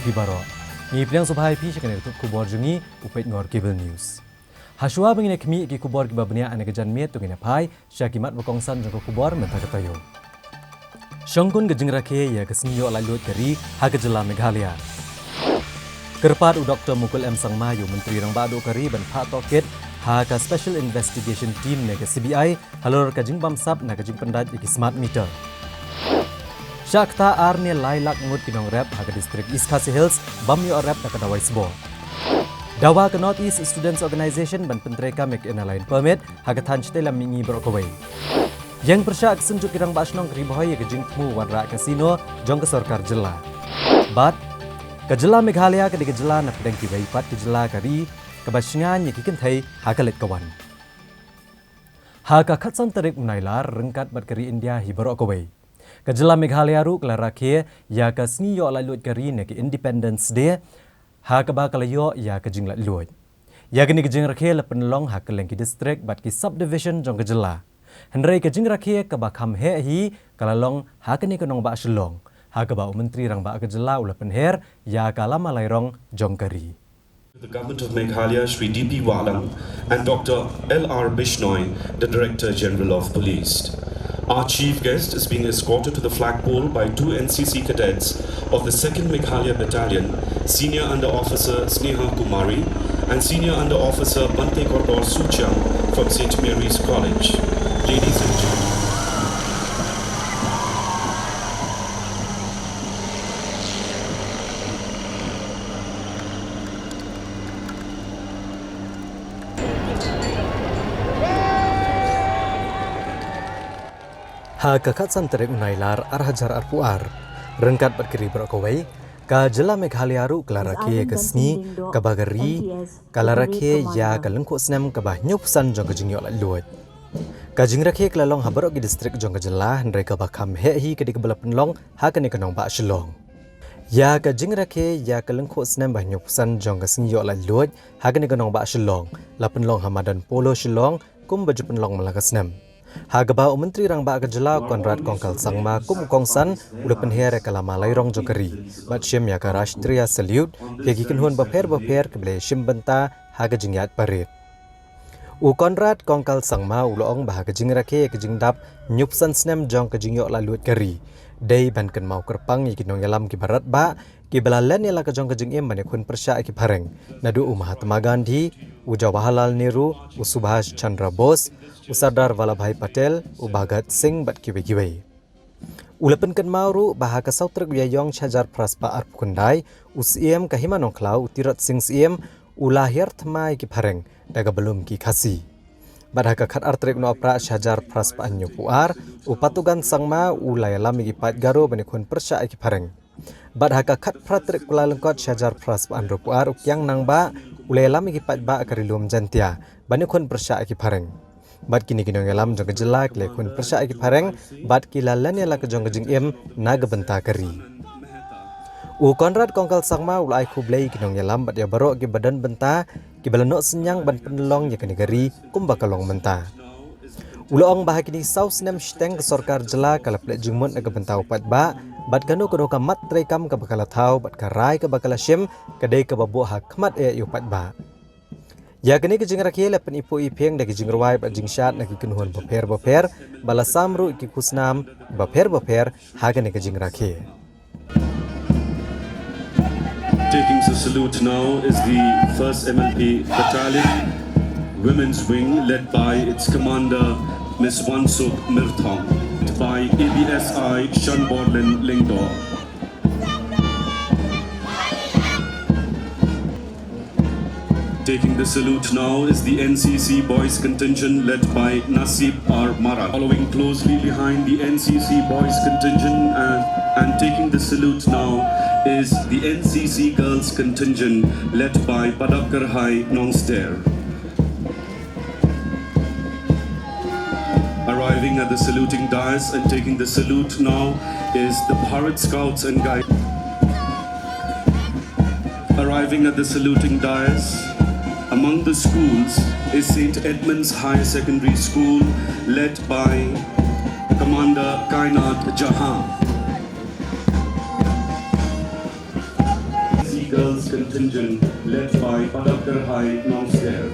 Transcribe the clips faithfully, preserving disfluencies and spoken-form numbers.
Phi baroh. Ngi pdiang sngewbha ïa phi sha kane ka tuh khubor jong ngi, u peit Ngor Cable News. Hashwa ba ngin ïa khmih ïa ki khubor kiba bniah ha kane ka janmiet, to ngin ïa phai sha ki mat ba kongsan jong ka khubor mynta ka taïew. Shongkun ka jingrakhe ïa ka sngi ïoh laitluid ka ri ha ka jylla Meghalaya. Kyrpad u Doktor Mukul M Sangma ïa u Myntri Rangbah Duh ka ri ban phah tohkit ha ka Special Investigation Team ne ka C B I halor ka jingbamsap na ka jingpyndait ïa ki smart meter. Shah ktah ar ne lai lak ngut ki nongrep ha ka district East Khasi Hills bym ïoh rep da ka dawai sboh. Dawa ka North East Students Organisation ban pyntreikam ïa ka Inner Line Permit ha ka thaiñ shatei lam mihngi baroh kawei. Ïeng pyrshah ka synjuk ki rangbah shnong ka Ri Bhoi ïa ka jingthmu wanrah casino jong ka sorkar jylla. Bad ka jylla Meghalaya ka dei ka jylla na pdeng kiwei pat ki jylla ka ri kaba shngaiñ ïa ki kynthei ha ka leit ka wan. Ha ka khatsan tarik u Nailar, ryngkat bad ka ri India hi baroh kawei, ka jylla Meghalaya ruh ka la rakhe ïa ka sngi ïoh laitluid ka ri ne ka Independence Day, ha kaba ka la ïoh ïa ka jinglaitluid. Ïa kane ka jingrakhe la pynlong ha kylleng ki district bad ki subdivision jong ka jylla. Hynrei ka jingrakhe kaba kham heh hi ka la long ha kane ka nongbah Shillong, ha kaba u Myntri Rangbah ka jylla u la pynher ïa ka lama lairong jong ka ri. The Government of Meghalaya, Shri D P Wahlang, and Doctor L R Bishnoi, the Director General of Police. Our chief guest is being escorted to the flagpole by two N C C cadets of the second Meghalaya Battalion, Senior Under Officer Sneha Kumari and Senior Under Officer Bante Kordor Suchiang from Saint Mary's College. Ladies and gentlemen. Ha ka khatsan tarik u Nailar ar hajar arphew ar, ryngkat bad ka ri baroh kawei, ka jylla Meghalaya ruh ka la rakhe ïa ka sngi kaba ka ri ka la rakhe ïa ka lyngkhuh snem kaba hynñiewphew san jong ka jingïoh laitluid. Ka jingrakhe ka la long ha baroh ki district jong ka jylla, hynrei kaba kham heh hi ka dei kaba la pynlong ha kane ka nongbah Shillong. Ïa ka jingrakhe ïa ka lyngkhuh snem ba hynñiewphew san jong ka sngi ïoh laitluid ha kane ka nongbah Shillong la pynlong ha madan Polo Shillong, kumba ju pynlong man la ka snem. Ha kaba u Myntri Rangbah ka jylla u Conrad Kongkal Sangma kum u kongsan u la pynher ïa ka lama lairong jong ka ri bad shim ïa ka Rashtriya Salute ïa ki kynhun bapher bapher kiba la shim bynta ha ka jingïaid parade. U Conrad Kongkal Sangma u la ong ba ha ka jingrakhe ïa ka jingdap hynñiewphew san snem jong ka jingïoh laitluid ka ri, dei ban kynmaw kyrpang ïa ki nongïalam kiba radbah kiba la len ïa la ka jong ka jingim ban ïakhun pyrshah ïa ki phareng, naduh u Mahatma Gandhi, u Jawaharlal Nehru, u Subhash Chandra Bose, u Sardar Vallabhbhai Patel, u Bhagat Singh bad kiwei kiwei. U la pynkynmaw ruh ba ha ka saw tarik u Ïaïong shi hajar phra spah arphew khyndai, u Syiem ka Hima Nongkhlaw, u Tirot Sing Syiem, u la hiar thma ïa ki phareng da kaba lum ki Khasi. Bad ha ka khatar tarik u Nohprah shi hajar phra spah hynñiewphew ar, u Patugan Sangma u la ïalam ïa ki paid Garo ban ïakhun pyrshah ïa ki phareng. Bad ha ka khatphra tarik u Kyllalyngkot shi hajar phra spah hynriewphew ar, u Kiang Nangbah u la ïalam ïa ki paidbah ka Ri Lum Jaintia ban ïakhun pyrshah ïa ki phareng. Bad kine ki nongïalam jong ka jylla ki la ïakhun pyrshah ïa ki phareng bad ki la len ïa la ka jong ka jingim na ka bynta ka ri. U Conrad Kongkal Sangma u la ai khublei ïa ki nongïalam bad ïa baroh kiba don bynta kiba la noh synñiang ban pynlong ïa kane ka ri kumba ka long mynta. U la ong ba ha kine saw snem shiteng ka sorkar jylla ka la pynleit jingmut na ka bynta u paidbah bad kano kano ka mat treikam kaba ka la thaw bad ka rai kaba ka la shim ka dei kaba buh ha khmat eh ïa u paidbah. Ïa kane ka jingrakhe la pyniphuh iphieng da ki jingrwai bad jingshad na ki kynhun bapher bapher, ba la sam ruh ïa ki khusnam bapher bapher ha kane ka jingrakhe. Taking the salute now is the first M L P Battalion, Women's Wing, led by its commander, Miss Wansuk Mirthong, by A B S I Shanborlin Lyngdoh. Taking the salute now is the N C C boys contingent led by Nasib R Marak. Following closely behind the N C C boys contingent and, and taking the salute now is the N C C girls contingent led by Padap Kyrhai Nongster. Arriving at the saluting dais and taking the salute now is the Bharat Scouts and Guides. Arriving at the saluting dais, among the schools, is Saint Edmund's Higher Secondary School, led by Commander Kainat Jahan. Girls contingent led by Padap Kyrhai Nongster.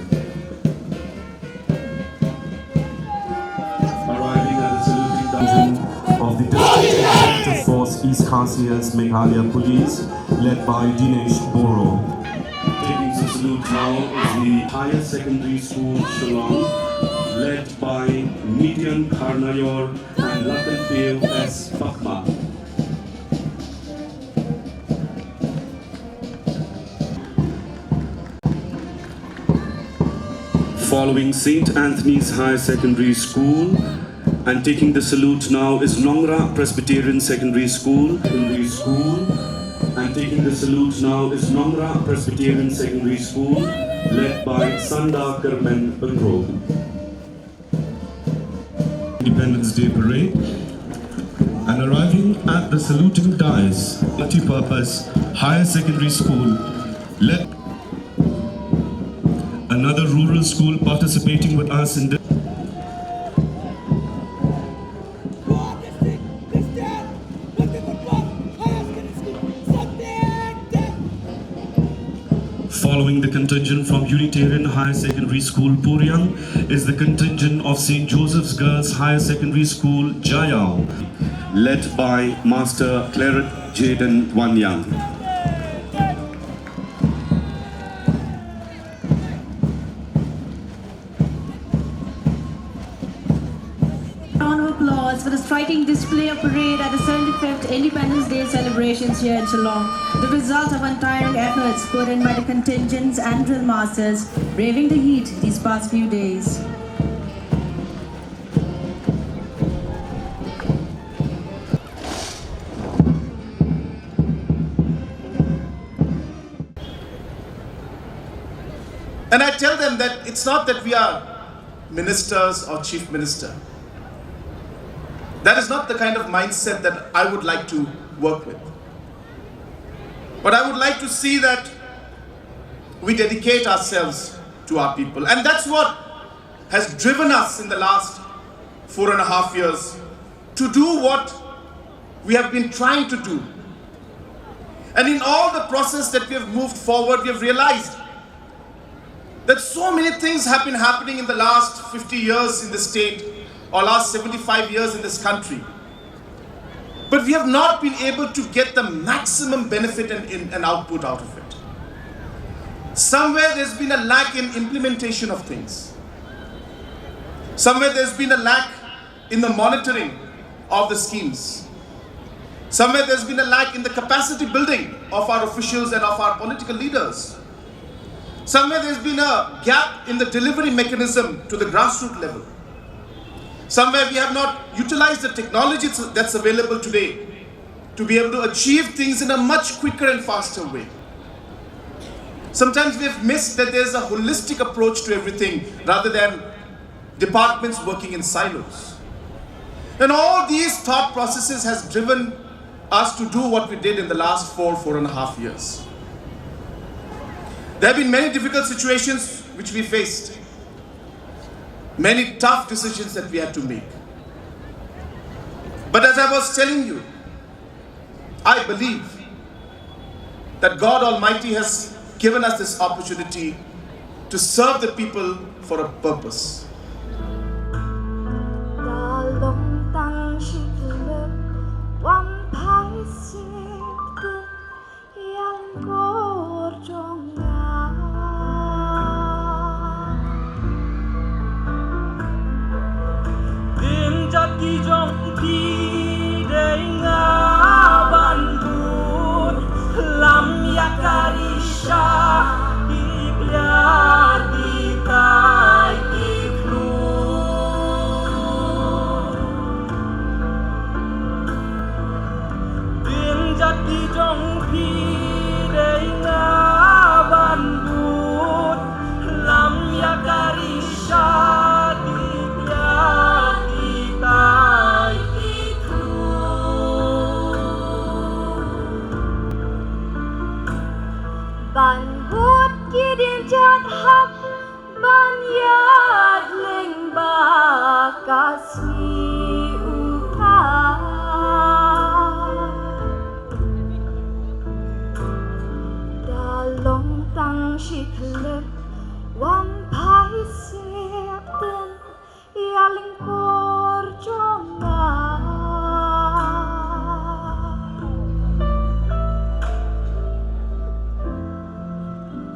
Arriving at the saluting contingent of the District Executive Force East Khasi Hills Meghalaya Police, led by Dinesh Boro. Taking the salute now is the Higher Secondary School Shillong, led by Midian Kharnayor and Lakan Deo S Pakma. Following Saint Anthony's Higher Secondary School, and taking the salute now is Nongrah Presbyterian Secondary School. Secondary School, and taking the salute now is Nongrah Presbyterian Secondary School, led by Sanda Kermen Benro. Independence Day Parade, and arriving at the saluting dais, Multipurpose Higher Secondary School, led another rural school participating with us in this. Following the contingent from Unitarian Higher Secondary School Puriang is the contingent of Saint Joseph's Girls Higher Secondary School Jaiaw, led by Master Cleric Jaden Wanyang. Round of applause for the striking display of parade at the seventy-fifth Independence Day celebrations here in Shillong, the result of untiring efforts put in by the contingents and drill masters braving the heat these past few days. And I tell them that it's not that we are ministers or chief minister. That is not the kind of mindset that I would like to work with. But I would like to see that we dedicate ourselves to our people. And that's what has driven us in the last four and a half years to do what we have been trying to do. And in all the process that we have moved forward, we have realized that so many things have been happening in the last fifty years in the state, or last seventy-five years in this country. But we have not been able to get the maximum benefit and, and, and output out of it. Somewhere there's been a lack in implementation of things. Somewhere there's been a lack in the monitoring of the schemes. Somewhere there's been a lack in the capacity building of our officials and of our political leaders. Somewhere there's been a gap in the delivery mechanism to the grassroots level. Somewhere we have not utilized the technology that's available today to be able to achieve things in a much quicker and faster way. Sometimes we've missed that there's a holistic approach to everything rather than departments working in silos. And all these thought processes has driven us to do what we did in the last four, four and a half years. There have been many difficult situations which we faced, many tough decisions that we had to make. But as I was telling you, I believe that God Almighty has given us this opportunity to serve the people for a purpose. Din jati jong phi dei nga ban bud lam ïa ka risha ki pliar ki tai ki khlur. Din jati jong phi dei nga ban bud lam ïa ka risha ki pliar ki tai ki khlur. Ban bud ki din jat hap ban ïaid lyngba ka sngi u kha. Da Shi khlem wan phai siap ten ïa lyngkor jong nga.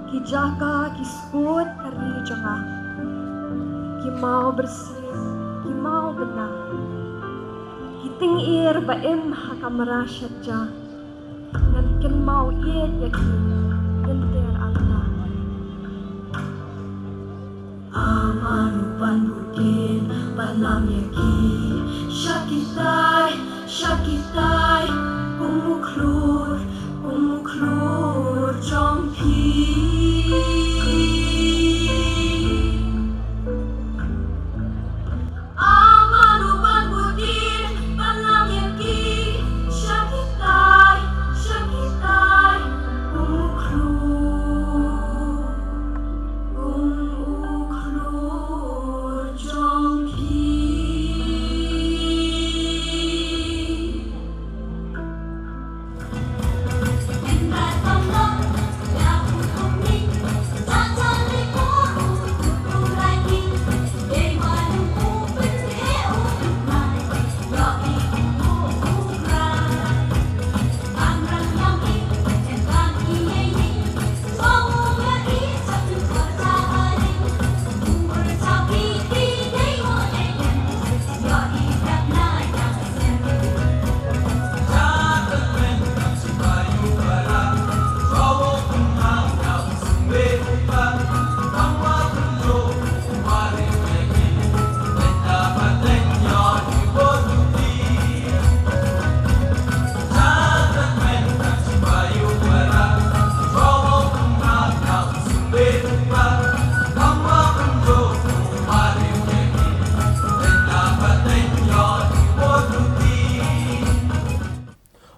Ki jaka ki skud ka ri jong nga, ki maw byrsieh, ki maw bnai, ki tyngir ba im ha ka mrad shet ja. Ngan kynmaw ïeit ïa ki lynter alta. Amanu ban bud ïa ki, ban lam ïa ki sha kitai, sha kitai, kum u khlur, kum u khlur jong phi. Amanu ban bud ïa ki, ban lam ïa ki sha kitai, sha kitai, kum u khlur, kum u khlur jong phi.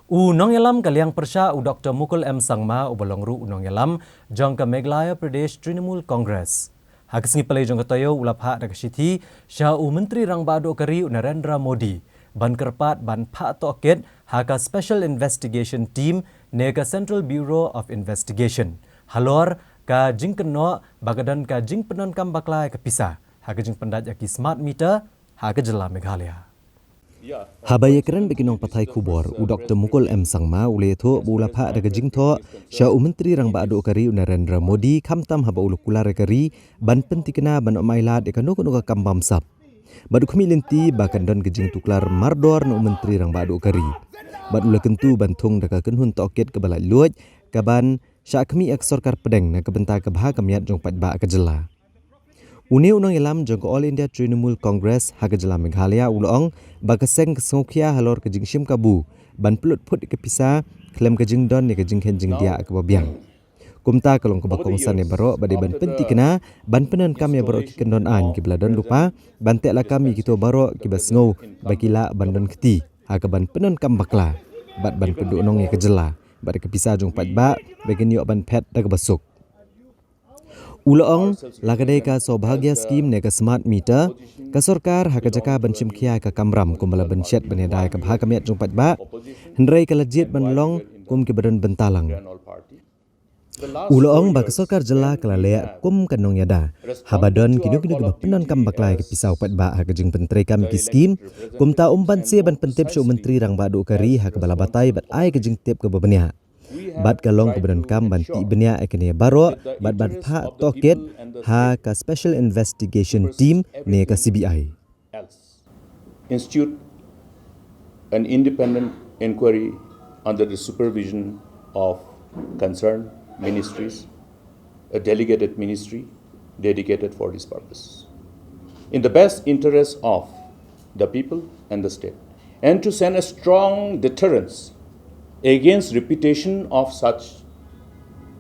U nongïalam ka liang pyrshah u Doktor Mukul M Sangma uba long ruh u nongïalam jong ka Meghalaya Pradesh Trinamool Congress, ha ka sngi Palei jong ka taïew u la phah da ka shithi sha u Myntri Rangbah Duh ka ri u Narendra Modi ban kyrpad ban phah tohkit ha ka Special Investigation Team ne ka Central Bureau of Investigation halor ka jingkynnoh ba ka don ka jingpyndonkam bakla ïa ka pisa ha ka jingpyndait ïa ki smart meter ha ka jylla Meghalaya. Haba ïakren bad ki nongpathai khubor, u Doktor Mukul M Sangma u la ïathuh ba u la phah da ka jingthoh sha u Myntri Rangbah Duh ka ri u Narendra Modi khamtam haba u la kular ïa ka ri ban pynthikna ban ym ailad ïa kano kano ka kam bamsap. Bad u khmih lynti ba kan don ka jingtuklar mardor na u Myntri Rangbah Duh ka ri. Bad u la kyntu ban thung da ka kynhun tohkit kaba laitluid kaban shah khmih ïa ka sorkar pdeng na ka bynta ka bha ka miat jong paidbah ka jylla. Une u nongïalam jong ka All India Trinamool Congress ha ka jylla Meghalaya u la ong ba ka seng ka sngewkhia halor ka jingshim kabu ban pynlut phut ïa ka pisa khlem ka jingdon ïa ka jingkheiñ jingdiah kaba biang. Kumta ka long kaba kongsan ïa baroh ba dei ban pynthikna ban pyndonkam ïa baroh ki kyndon aiñ kiba la don lypa ban teh lakam ïa kito baroh kiba sngew ba ki lah ban don kti ha kaban pyndonkam bakla bad ban pynduhnong ïa ka jylla bad ïa ka pisa jong paidbah ba kin ïoh ban phet da kaba suk. U la ong, la ka dei ka Saubhagya Scheme ne ka smart meter, ka sorkar ha ka jaka ban shim khia ïa ka kamram kumba la ban shet ban ïada ïa ka bha ka miat jong paidbah, hynrei ka la jied ban long kum kiba don bynta lang. U la ong ba ka sorkar jylla ka la leh kum ka nongïada haba don kino kino kiba pyndonkam bakla ïa ka pisa u paidbah ha ka jingpyntreikam ïa ki skim. Kumta um banse ban pyntip sha u Myntri Rangbah Duh ka ri ha kaba la batai bad ai ka jingtip kaba bniah. Bad ka long kaba donkam ban tih bniah ïa kane baroh bad ban phah tohkit ha ka Special Investigation Team ne ka C B I. Institute an independent inquiry under the supervision of concerned ministries, a delegated ministry dedicated for this purpose, in the best interest of the people and the state, and to send a strong deterrence against repetition of such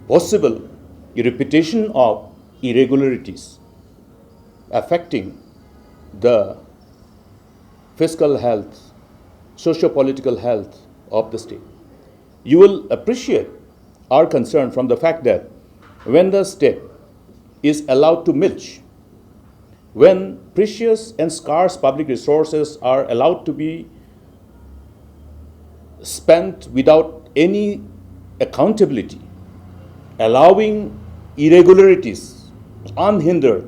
possible repetition of irregularities affecting the fiscal health, socio-political health of the state. You will appreciate our concern from the fact that when the state is allowed to milch, when precious and scarce public resources are allowed to be spent without any accountability, allowing irregularities unhindered,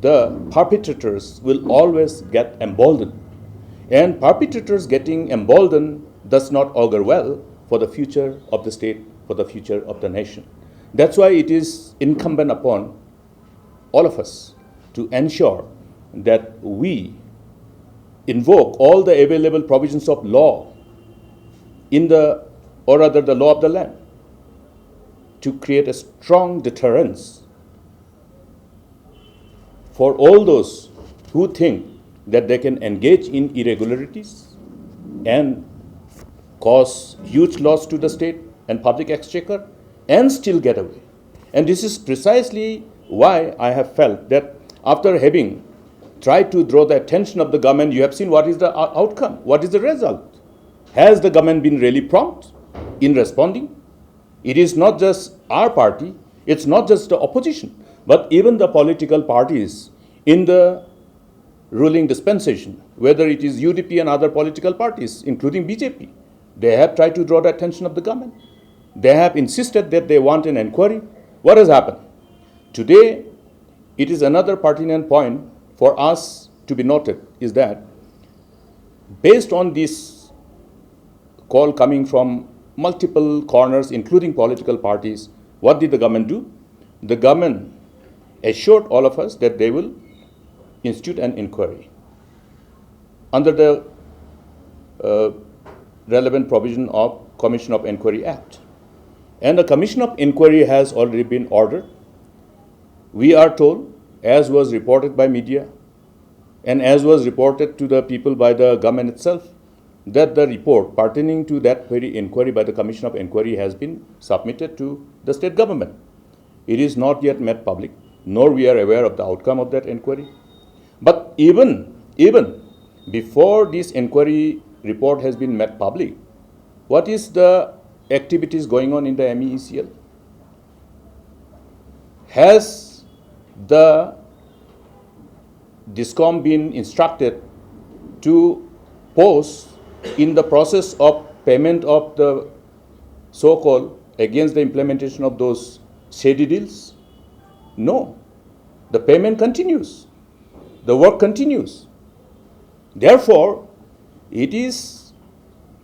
the perpetrators will always get emboldened. And perpetrators getting emboldened does not augur well for the future of the state, for the future of the nation. That's why it is incumbent upon all of us to ensure that we invoke all the available provisions of law in the, or rather, the law of the land, to create a strong deterrence for all those who think that they can engage in irregularities and cause huge loss to the state and public exchequer and still get away. And this is precisely why I have felt that after having tried to draw the attention of the government, you have seen what is the o-, outcome, what is the result. Has the government been really prompt in responding? It is not just our party, it's not just the opposition, but even the political parties in the ruling dispensation, whether it is U D P and other political parties, including B J P, they have tried to draw the attention of the government. They have insisted that they want an inquiry. What has happened? Today, it is another pertinent point for us to be noted is that based on this call coming from multiple corners, including political parties, what did the government do? The government assured all of us that they will institute an inquiry under the, uh, relevant provision of Commission of Inquiry Act. And the Commission of Inquiry has already been ordered. We are told, as was reported by media, and as was reported to the people by the government itself, that the report pertaining to that very inquiry by the Commission of Inquiry has been submitted to the state government. It is not yet made public, nor we are aware of the outcome of that inquiry. But even, even before this inquiry report has been made public, what is the activities going on in the M E E C L? Has the DISCOM been instructed to pause in the process of payment of the so-called against the implementation of those SEDI deals? No. The payment continues. The work continues. Therefore, it is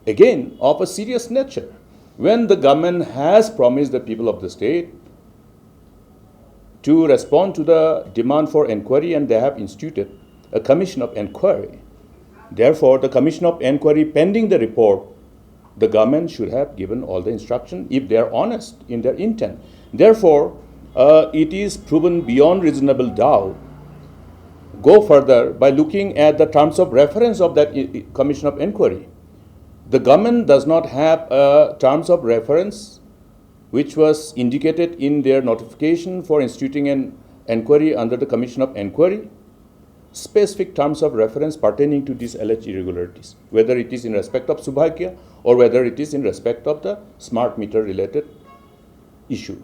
again of a serious nature. When the government has promised the people of the state to respond to the demand for inquiry and they have instituted a commission of inquiry, therefore, the commission of inquiry pending the report, the government should have given all the instruction if they are honest in their intent. Therefore, uh, it is proven beyond reasonable doubt. Go further by looking at the terms of reference of that i-, i-, commission of inquiry. The government does not have a terms of reference which was indicated in their notification for instituting an inquiry under the commission of inquiry, specific terms of reference pertaining to these alleged irregularities, whether it is in respect of Subhagya or whether it is in respect of the smart meter related issue.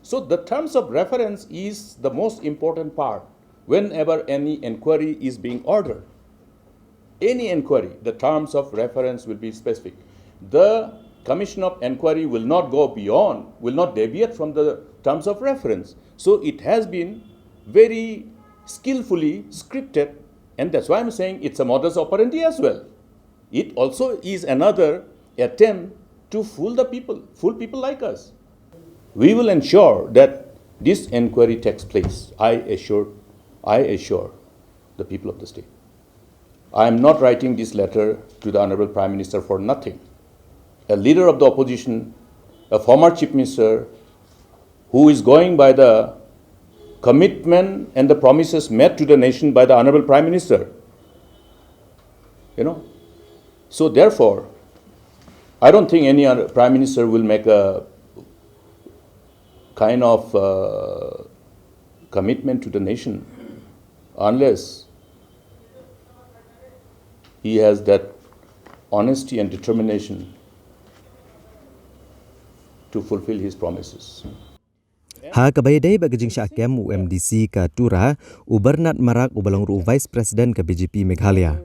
So the terms of reference is the most important part whenever any inquiry is being ordered. Any inquiry, the terms of reference will be specific. The commission of inquiry will not go beyond, will not deviate from the terms of reference. So it has been very skillfully scripted, and that's why I'm saying it's a modus operandi as well. It also is another attempt to fool the people, fool people like us. We will ensure that this inquiry takes place. I assure, I assure the people of the state. I am not writing this letter to the Honorable Prime Minister for nothing. A leader of the opposition, a former Chief Minister, who is going by the commitment and the promises made to the nation by the Honorable Prime Minister. You know? So therefore, I don't think any other Prime Minister will make a kind of, uh, commitment to the nation unless he has that honesty and determination to fulfill his promises. Ha kaba ïadei bad ka jingshah kem u M D C ka Tura, u Bernard Marak uba long ruh u Vice President ka B J P Meghalaya.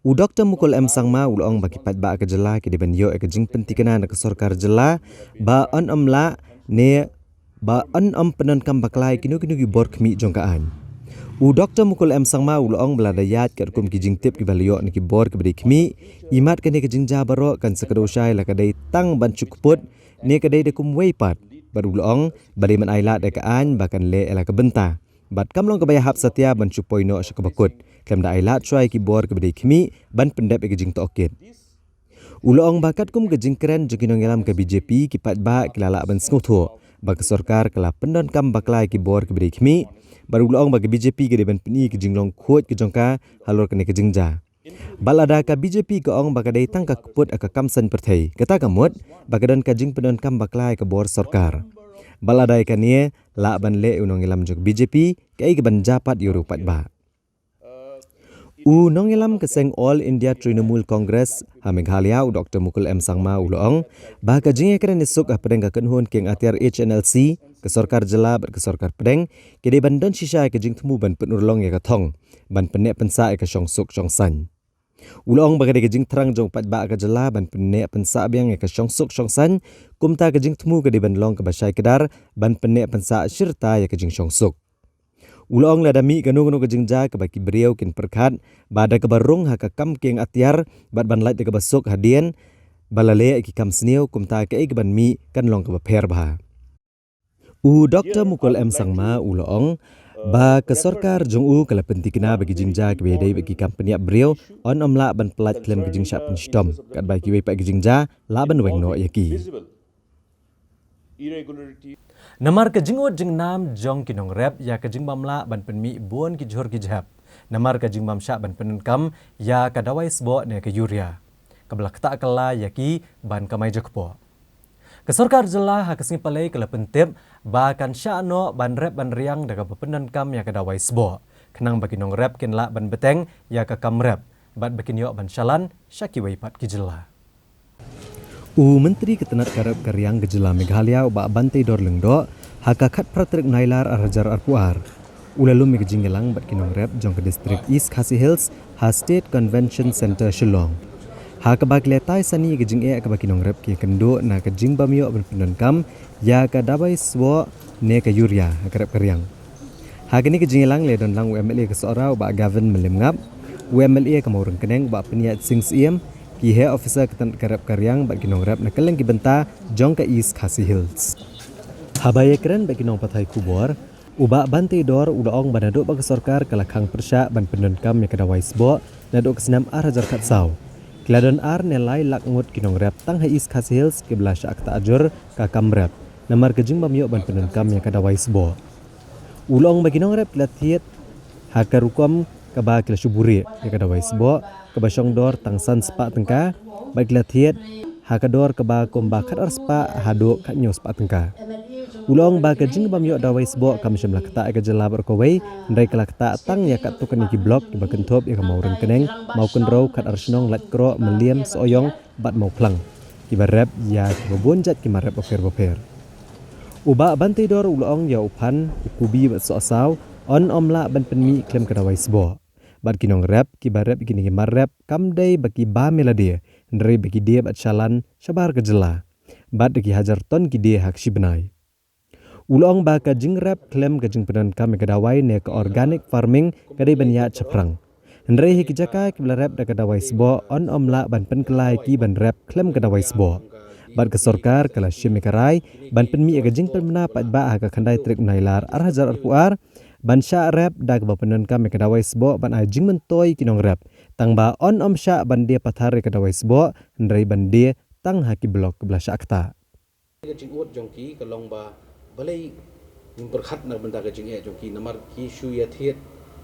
U Doktor Mukul M Sangma u la ong ba ki paidbah ka jylla ki dei ban ïoh ïa ka jingpynthikna na ka sorkar jylla ba yn ym lah ne ba yn ym pyndonkam bakla ïa kino kino ki bor khmih jong ka aiñ. U Doktor Mukul M Sangma u la ong ba lada ïaid katkum ki jingtip kiba la ïoh na ki bor kiba dei khmih, imat kane ka jingjia baroh kan sa kdew shai la ka dei tang ban shu kput ne ka dei da kumwei pat. Bad u la ong ba dei ban ailad ïa ka aiñ ba kan leh ïa la ka bynta, bad kam long kaba ïahap satia ban shu poi noh sha kaba kut, khlem da ailad shuwa ïa ki bor kiba dei khmih ban pyndep ïa ka jingtohkit. U la ong ba katkum ka jingkren jong ki nongïalam ka B J P, ki paidbah ki la lah ban sngewthuh ba ka sorkar ka la pyndonkam bakla ïa ki bor kiba dei khmih. Bad u la ong ba ka B J P ka dei ban pyni ka jinglong khuid ka jong ka halor kane ka jingjia. Bad lada ka B J P ka ong ba ka dei tang ka kput ïa ka kam saiñ pyrthei, kata ka mut ba ka don ka jingpyndonkam bakla ïa ka bor sorkar. Bad lada ïa kane lah ban leh u nongïalam jong ka B J P, kaei kaban jia pat ïa u paidbah? U nongïalam ka seng All India Trinamool Congress ha Meghalaya, u Doktor Mukul M Sangma u la ong ba ka jingïakren ïasuk hapdeng ka kynhun kieng atiar H N L C, ka sorkar jylla bad ka sorkar pdeng, ki dei ban don shisha ïa ka jingthmu ban pynurlong ïa ka thong ban pynneh pynsah ïa ka shongsuk shongsaiñ. U la ong ba ka dei ka jingthrang jong u paidbah ka jylla ban pynneh pynsah biang ïa ka shongsuk shongsaiñ, kumta ka jingthmu ka dei ban long kaba shai kdar ban pynneh pynsah shirta ïa ka jingshongsuk. U la ong lada mih kano kano ka jingjia kaba ki briew kin pyrkhat ba da kaba rung ha ka kam kieng atiar bad ban lait da kaba suk hadien ba la leh ïa ki kam sniew, kumta kaei kaban mih kan long kaba pher bha. U Doktor Mukul M Sangma u la ong ba ka sorkar jong u ka la pyntikna ba ki jingjia kiba ïadei bad ki kam pynïap briew yn ym lah ban pyllait khlem ka jingshah pynshitom, katba kiwei pat ki jingjia lah ban weng noh ïa ki. Namar ka jingud jingnam jong ki nongrep ïa ka jingbym lah ban pynmih bun ki jhur ki jhep, namar ka jingbym shah ban pyndonkam ïa ka dawai sboh ne ka urea, kaba la ktah kylla ïa ki ban kamai jakpoh. Ka sorkar jylla ha ka sngi Palei ka la pyntip ba kan shah noh ban rep ban riang da kaba pyndonkam ïa ka dawai sboh, khnang ba ki nongrep kin lah ban bteng ïa ka kam rep bad ba kin ïoh ban shalan sha kiwei pat ki jylla. U Myntri ka tnat ka rep ka riang ka jylla Meghalaya, u Bah Banteidor Lyngdoh, ha ka khatphra tarik Nailar arhajar arphew ar, u la lum ïa ka jingïalang bad ki nongrep jong ka distrik East Khasi Hills ha State Convention Centre, Shillong, ha kaba ki la tai sani ïa ka jingeh kaba ki nongrep ki ïakynduh na ka jingbym ïoh ban pyndonkam ïa ka dawai sboh ne ka urea ha ka rep ka riang. Ha kane ka jingïalang la don lang u M L A ka Sohra, u Bah Gavin Mylliemngap, u M L A ka Mawryngkneng, u Bah Pynïaid Sing Syiem, ki heh officer ka tnat ka rep ka riang bad ki nongrep na kylleng ki bynta jong ka East Khasi Hills. Haba ïakren bad ki nongpathai khubor, u Bah Banteidor u la ong ba naduh ba ka sorkar ka la khang pyrshah ban pyndonkam ïa ka dawai sboh naduh ka snem arhajar khatsaw, ki la don ar ne lai lak ngut ki nongrep tang ha East Khasi Hills kiba la shah ktah jur ka kam rep namar ka jingbym ïoh ban pyndonkam ïa ka dawai sboh. U la ong ba ki nongrep ki la thied ha ka rukom kaba ki la shu buhrieh ïa ka dawai sboh kaba shong dor tang san spah tyngka, bad ki la thied ha ka dor kaba kumba khatar spah haduh khathynñiew spah tyngka. U la ong ba ka jingbym ïoh dawai sboh kam shym la ktah ïa ka jylla baroh kawei, hynrei ka la ktah tang ïa katto katne ki block kiba kynthup ïa ka Mawryngkneng, Mawkynrew, Khadarshnong, Laitkroh, Mylliem, Sohiong bad Mawphlang, kiba rep ïa kiba bun jait ki mar rep bapher bapher. U Bah Banteidor u la ong ïa u phan, u kubi bad sohsaw yn ym lah ban pynmih khlem ka dawai sboh. Bad ki nongrep kiba rep ïa kine ki mar rep kam dei ba ki bam ïa lade, hynrei ba ki die bad shalan shabar ka jylla. Bad da ki hajar ton ki die ha ka shi bnai. U la ong ba ka jingrep khlem ka jingpyndonkam ïa ka dawai ne ka organic farming ka dei ban ïaid shaphrang. Hynrei ha ki jaka kiba la rep da ka dawai sboh yn ym lah ban pynkylla ïa ki ban rep khlem ka dawai sboh. Bad ka sorkar ka la shim ïa ka rai ban pynmih ïa ka jingpynbna paidbah ha ka khyndai tarik Nailar arhajar arphew ar ban shah rep da kaba pyndonkam ïa ka dawai sboh ban ai jingmyntoi ïa ki nongrep, tang ba yn ym shah ban die pathar ïa ka dawai sboh, hynrei ban die tang ha ki block kiba la shah ktah. Ka jingud jong ki ka long ba balei ngim pyrkhat na ka bynta ka jingeh jong ki, namar ki shu ïathied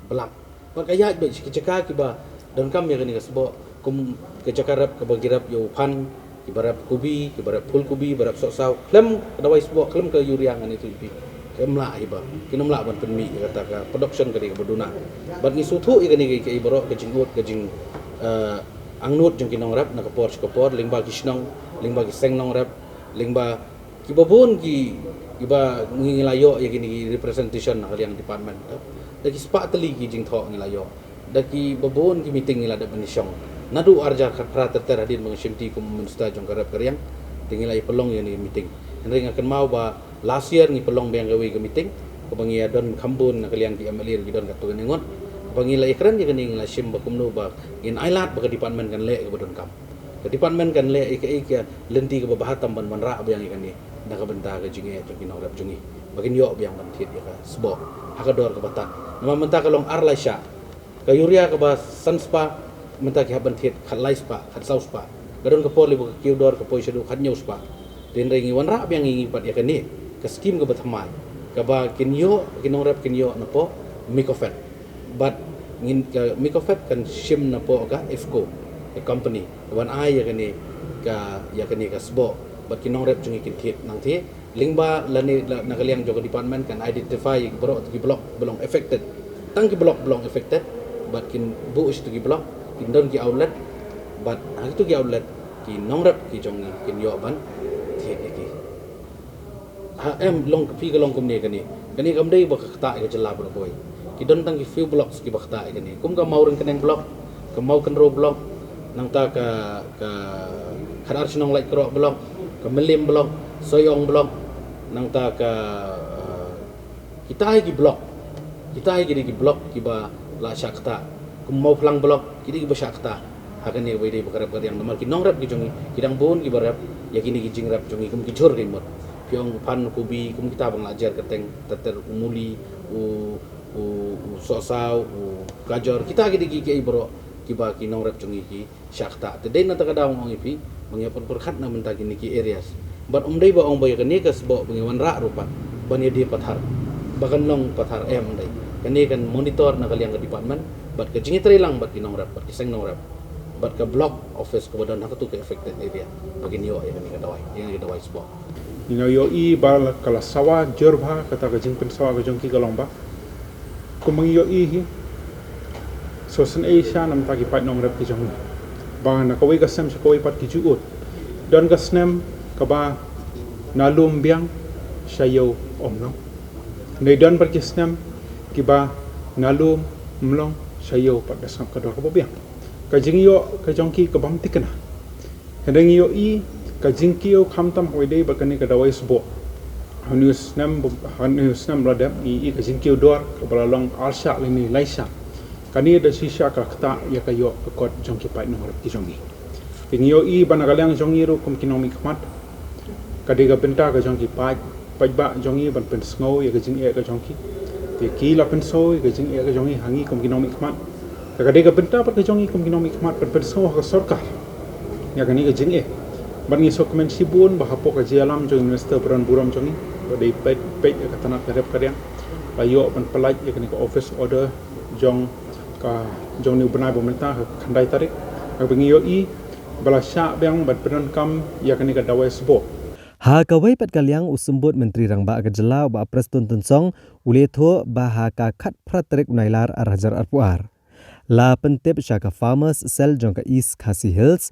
bluff. Bad ka ïaid beit sha ki jaka kiba donkam ïa kane ka sboh, kum ka jaka rep kaba ki rep ïa u phan, kiba rep kubi, kiba rep phul kubi, ba rep sohsaw, khlem ka dawai sboh, khlem ka urea, ngan ïathuh ïa phi, kim lah hi ba, kin ym lah ban pynmih ïa kata ka production ka dei kaba duna. Bad ngi sngewthuh ïa kane ka, ka baroh ka jingud, ka jing, eh, angnud jong ki nongrep na ka por sha ka por, lyngba ki shnong, lyngba ki seng nongrep, lyngba kiba bun ki, kiba ngi, ngi la ïoh ïa kine ki representation na ka liang department. Da ki spah tylli ki jingthoh ngi la ïoh. Da kiba bun ki meeting ngi la dep ban ïashong. Naduh arhajar khatphra ter ter hadien ba nga shim ti kum u minister jong ka rep ka riang, te ngi la ïa pynlong ïa kine ki meeting. Hynrei nga kynmaw ba Last year ngi pynlong biang kawei ka meeting kaba ngi ïa don kham bun na ka liang ki M L A ruh ki don katto katne ngut. Kaba ngi la ïakren ïa kane, ngi la shim ba kumno ba ngin ailad ba ka department kan leh kaba donkam. Ka department kan leh ïa ka, ïa ka lynti kaba bha tam ban wanrah biang ïa kane na ka bynta ka jingeh jong ki nongrep jong ngi, ba kin ïoh biang ban thied ïa ka sboh ha ka dor kaba tad. Namar mynta ka long ar lai shah. Ka urea kaba san spah, mynta ki hap ban thied khatlai spah, khatsaw spah. Ka don ka por lei ba ka kiew dor ka poi shaduh khathynñiew spah. Te hynrei ngi wanrah biang ïa ngi pat ïa kane ka skim kaba thymmai, kaba kin ïoh, ki nongrep kin ïoh napoh MICOFED. Bad ngin, ka MICOFED kan shim napoh ka IFFCO, ka company ban ai ïa kane ka, ïa kane ka sboh. Bad ki nongrep jong ngi kin thied nangtei. Lyngba lane la, na ka liang jong ka department kan identify ïa ki baroh ki block ba long affected. Tang ki block ba long affected, bad kin buh sha kito ki block, kin don ki outlet, bad ha kito ki outlet ki nongrep ki jong ngi kin ïoh ban thied ïa ki. Ha, em, long, phi, ka long kumne kane. Kane kam dei ba ka ktah ïa ka jylla baroh kawei. Ki don tang ki few blocks kiba ktah ïa kane. Kum ka Mawryngkneng block, ka Mawkynrew block, nangta ka, ka Khatar Shnong Laitkroh block, ka Mylliem block, Sohiong block, nangta ka, eh, kita hi ki block. Kita hi ki dei ki block kiba la shah ktah. Kum Mawphlang block, ki dei kiba shah ktah. Ha kane kaba ïadei bad ka rep ka riang, namar ki nongrep ki jong ngi ki dang bun kiba rep ïa kine ki jingrep jong ngi kum ki jhur ki mut. Phi ong u phan, u kubi, kum kita ba nga la jer kyrteng, ter ter, u muli, u, u, u sohsaw, u gajor, kita ki dei ki, ki ei baroh kiba ki nongrep jong ngi ki shah ktah. Te dei na kata ka daw nga ong ïa phi ba ngi ïa pyrkhat na bynta kine ki areas. Bad ym dei ba ong ba ïa kane ka sboh ba ngi wanrah ruh pat ban ïa die pathar, ba kan long pathar, em, ym dei. Kane kan monitor na ka liang ka department bad ka jingïatreilang bad ki nongrep, bad ki seng nongrep, bad ka block office kaba don ha katu ka affected area, ba kin ïoh ïa kane ka dawai, ïa kane ka dawai sboh. Ngi ïohi ba la, ka la sawa jur bha kata ka jingpynsawa ka jong ki, ka long ba, kumba ngi ïohi hi, sngewsynei sha na bynta ki paid nongrep ki jong ngi, ba na kawei ka snem sha kawei pat ki ju ud. Don ka snem kaba na lum biang sha ïew ym long. Hynrei don pat ki snem kiba na lum ym long sha ïew pat da sngap ka dor kaba biang. Ka jingïoh ka jong ki ka bym thikna. Hynrei ngi ïohi ka jingkiew khamtam ha kaba ïadei bad kane ka dawai sboh. Ha une u snem, ha une u snem ba la dep ngi ïohi ka jingkiew dor kaba la long ar shah lane lai shah. Kane da shisha ka ktah ïa ka ïoh ka kot jong ki paid nongrep ki jong ngi. Te ngi ïohi ba na ka liang jong ngi ruh kum ki nongmihkhmat, ka dei ka bynta ka jong ki paid paidbah jong ngi ban pynsngew ïa ka jingeh ka jong ki. Te ki la pynsngew ïa ka jingeh ka jong ngi ha ngi kum ki nongmihkhmat. Te ka dei ka bynta pat ka jong ngi kum ki nongmihkhmat ban pynsngew ha ka sorkar ïa kane ka jingeh. Bad ngi sngewkmen shibun ba hapoh ka jingïalam jong u Minister ba don burom jong ngi, ba dei peit, peit ïa ka tnat ka rep ka riang, la ïoh ban pyllait ïa kane ka office order jong ka, jong une u bnai ba mynta, ka khyndai tarik. Kaba ngi ïohi ba la shah biang ban pyndonkam ïa kane ka dawai sboh. Ha kawei pat ka liang, u Symbud Myntri Rangbah ka jylla, u Bah Prestone Tynsong, u la ïathuh ba ha ka khatphra tarik u Nailar ar hajar arphew ar, la pyntip sha ka Farmers Cell jong ka East Khasi Hills,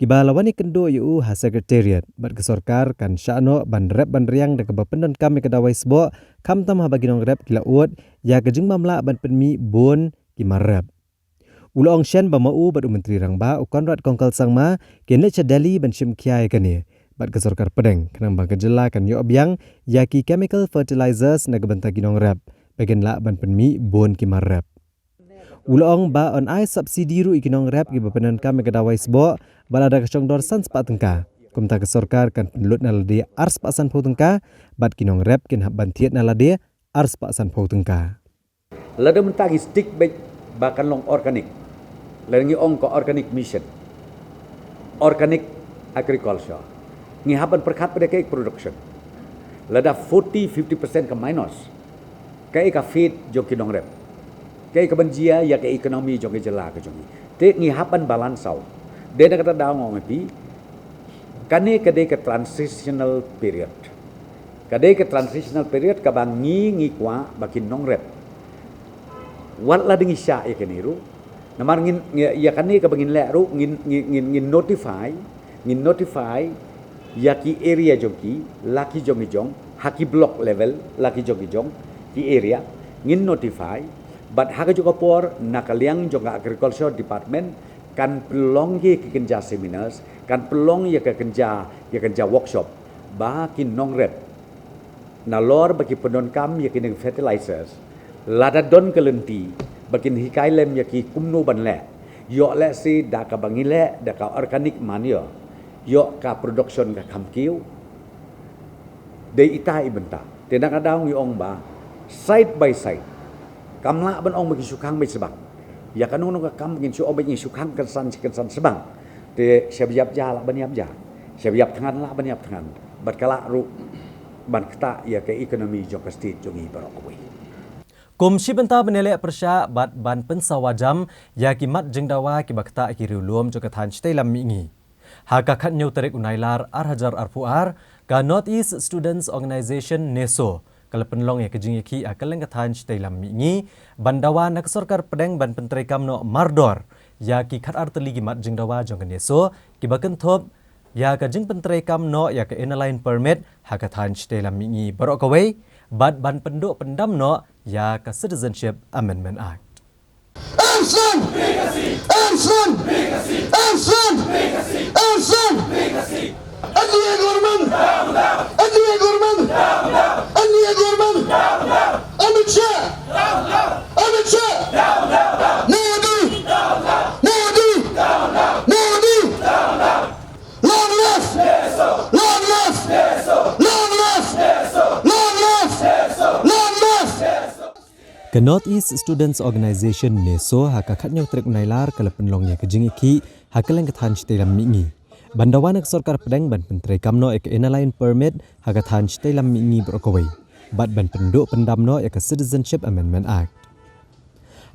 kiba la wan ïakynduh ïa u ha Secretariat, bad ka sorkar kan shah noh ban rep ban riang da kaba pyndonkam ïa ka dawai sboh, khamtam haba ki nongrep ki la ud ïa ka jingbymlah ban pynmih bun ki mar rep. U la ong shen ba ma u bad u Myntri Rangbah, u Conrad Kongkal Sangma, kin leit sha Delhi ban shim khia ïa kane bad ka sorkar pdeng, khnang ba ka jylla kan ïoh biang ïa ki chemical fertilizers na ka bynta ki nongrep, ba kin lah ban pynmih bun ki mar rep. U la ong ba yn ai subsidy ruh ïa ki nongrep kiba pyndonkam ïa ka dawai sboh, ba lada ka shong dor san spah tyngka, kumta ka sorkar kan pynlut na lade ar spah sanphew tyngka, bad ki nongrep kin hap ban thied na lade ar spah sanphew tyngka. Lada mynta ngi stick beit ba kan long organic, lada ngi ong ka organic mission, organic agriculture, ngi hap ban pyrkhat pat ïa ka production. Lada forty, fifty percent ka minus, kaei ka feed jong ki nongrep, kaei kaban jia ïa ka economy jong ka jylla ka jong ngi. Te ngi hap ban balance out. Dei na kata daw nga ong ïa phi, kane ka dei ka transitional period. Ka dei ka transitional period kaba ngi, ngi kwah ba ki nongrep, wat la dang ngi shah ïa kane ruh, namar ngin, ngi, ïa kane kaba ngin leh ruh, ngin, ngin, ngin, ngin notify, ngin notify ïa ki area jong ki, la ki jong ki jong, ha ki block level, la ki jong ki jong, ki area, ngin notify. Bad ha kajuh ka por, na ka liang jong ka Agriculture Department, kan pynlong ïa ki kynja seminars, kan pynlong ïa ka kynja, ïa kynja workshop, ba ki nongrep Nalor ba ki pyndonkam ïa ki ning fertilizers, lada don ka lynti ba kin hikai lem ïa ki kumno ban leh, ïoh leh si da kaba ngi leh da ka organic manure, ïoh ka production ka kham kiew. Dei ita i bynta. Te na ka daw ngi ong ba side by side, kam lah ban ong ba ki shu khang beit sbang. Ïa kano kano ka kam ngin shu ong ba ngin shu khang kynsan shi kynsan sbang. Te shaba ïap ja lah ban ïap ja, shaba ïap thngan lah ban ïap thngan. Bad ka lah ruh ban ktah ïa ka economy jong ka state jong ngi baroh kawei. Kum shi bynta ban ïaleh pyrshah bad ban pynsawa jam ïa ki mat jingdawa kiba ktah ïa ki riewlum jong ka thaiñ Shatei Lam Mihngi, ha ka khatñiew tarik u Nailar ar hajar arphew ar, ka North East Students Organisation, NESO, ka la pynlong ïa ka jingïakhih ha kylleng ka thaiñ Shatei Lam Mihngi ban dawa na ka sorkar pdeng ban pyntreikam noh mardor ïa ki khatar tylli ki mat jingdawa jong ka NESO kiba kynthup ïa ka jingpyntreikam noh ïa ka Inner Line Permit ha ka thaiñ Shatei Lam Mihngi baroh kawei, bad ban pynduh pyndam noh ïa ka Citizenship Amendment Act. Action! Action! Action! Action! N D A government! N D A government! N D A government! Amit Shah! Amit Shah! Modi! Modi! Modi! Long live! Long live! Long live! Long live! Long live! Ka North East Students Organisation, NESO, ha ka khatñiew tarik u Nailar ka la pynlong ïa ka jingïakhih ha kylleng ka thaiñ Shatei Lam Mihngi ban dawa na ka sorkar pdeng ban pyntreikam noh ïa ka Inner Line Permit ha ka thaiñ Shatei Lam Mihngi baroh kawei, bad ban pynduh pyndam noh ïa ka Citizenship Amendment Act.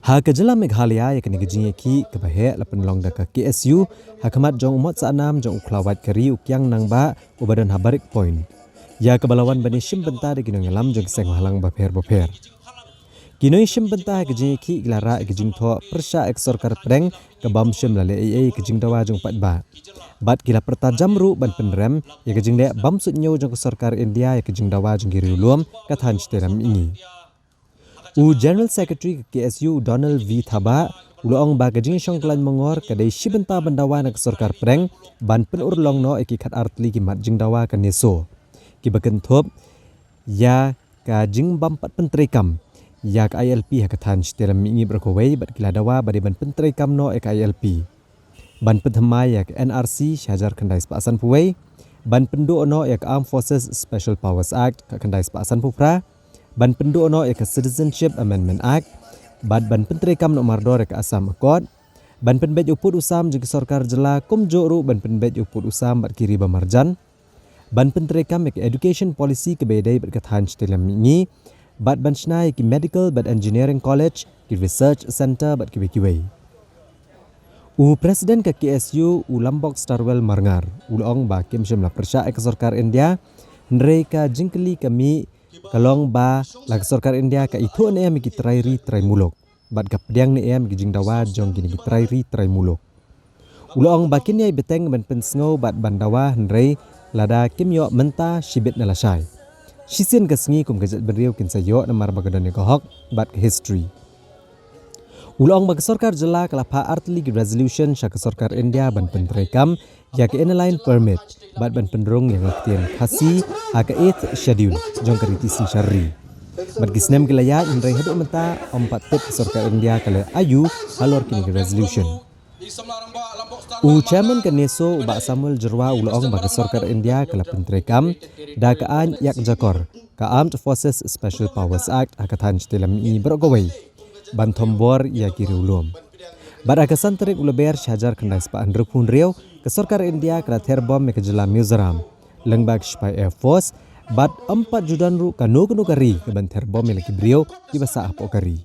Ha ka jylla Meghalaya, ïa kane ka jingïakhih kaba heh la pynlong da ka K S U ha khmat jong u Mot Sahnam jong u Khlawait Kari u Kiang Nangbah uba don ha Barik Point, ïa kaba la wan ban ïashim bynta da ki nongïalam jong ki seng bhalang bapher bapher. Ki nongïashim bynta ha ka jingïakhih ki la rah ïa ka jingthoh pyrshah ïa ka sorkar pdeng kaba ym shym la leh ei ei ïa ka jingdawa jong u paidbah, bad ki la pyrta jam ruh ban pynrem ïa ka jingleh bym suidñiew jong ka sorkar India ïa ka jingdawa jong ki riewlum ka thaiñ Shatei Lam Mihngi. U General Secretary ka K S U, u Donald V Thabah, u la ong ba ka jingïashong khlaiñ mongor ka dei shi bynta ban dawa na ka sorkar pdeng ban pynurlong noh ïa ki khatar tylli ki mat jingdawa ka NESO, kiba kynthup ïa ka jingbym pat pyntreikam ïa ka I L P ha ka thaiñ Shatei Lam Mihngi baroh kawei, bad ki la dawa ba dei ban pyntreikam noh ïa ka I L P, ban pynthymmai ïa ka N R C shi hajar khyndai spah sanphew wei, ban pynduh noh ïa ka Armed Forces Special Powers Act ka khyndai spah sanphew phra, ban pynduh noh ïa ka Citizenship Amendment Act, bad ban pyntreikam noh mardor ïa ka Assam Accord, ban pynbeit u pud u sam jong ki sorkar jylla, kumjuh ruh ban pynbeit u pud u sam bad ki ri ba marjan, ban pyntreikam ïa ka Education Policy kaba ïadei bad ka thaiñ Shatei Lam Mihngi, bad ban shna ïa ki Medical bad Engineering College, ki Research Centre bad kiwei kiwei. U President ka K S U, u Lambok Starwell Marngar, u la ong ba kim shym la pyrshah ïa ka sorkar India, hynrei ka jingkylli ka mih ka long ba la ka sorkar India ka ithuh ne em ïa ki trai ri trai muluk, bad ka pdiang ne em ïa ki jingdawa jong kine ki trai ri trai muluk. U la ong ba kin ïai bteng ban pynsngew bad ban dawa, hynrei lada kim ïoh mynta, shibit na lashai. Shisien ka sngi kum ka jaitbynriew kin sa ïoh namar ba ka don ïa ka hok bad ka history. U la ong ba ka sorkar jylla ka la phah artylli ki resolution sha ka sorkar India ban pyntreikam ïa ka Inner Line Permit bad ban pynrung ïa ka ktien Khasi ha ka Eighth Schedule jong ka riti synshar ri. Bad ki snem ki la ïaid, hynrei haduh mynta ym pat tip ka sorkar India ka leh aïu halor kine ki resolution. U Chairman ka NESO, u Bah Samuel Jyrwa, u la ong ba ka sorkar India ka la pyntreikam da ka aiñ ïakjakor ka Armed Forces Special Powers Act ha ka thaiñ Shatei Lam Mihngi baroh kawei ban thombor ïa ki riewlum. Bad ha ka san tarik u Lber shi hajar khyndai spah hynriewphew hynriew, ka sorkar India ka la ther bom ïa ka jylla Mizoram lyngba ka shipai Air Force, bad ym pat ju don ruh kano kano ka ri kaban ther bom ïa la ki briew kiba sah hapoh ka ri.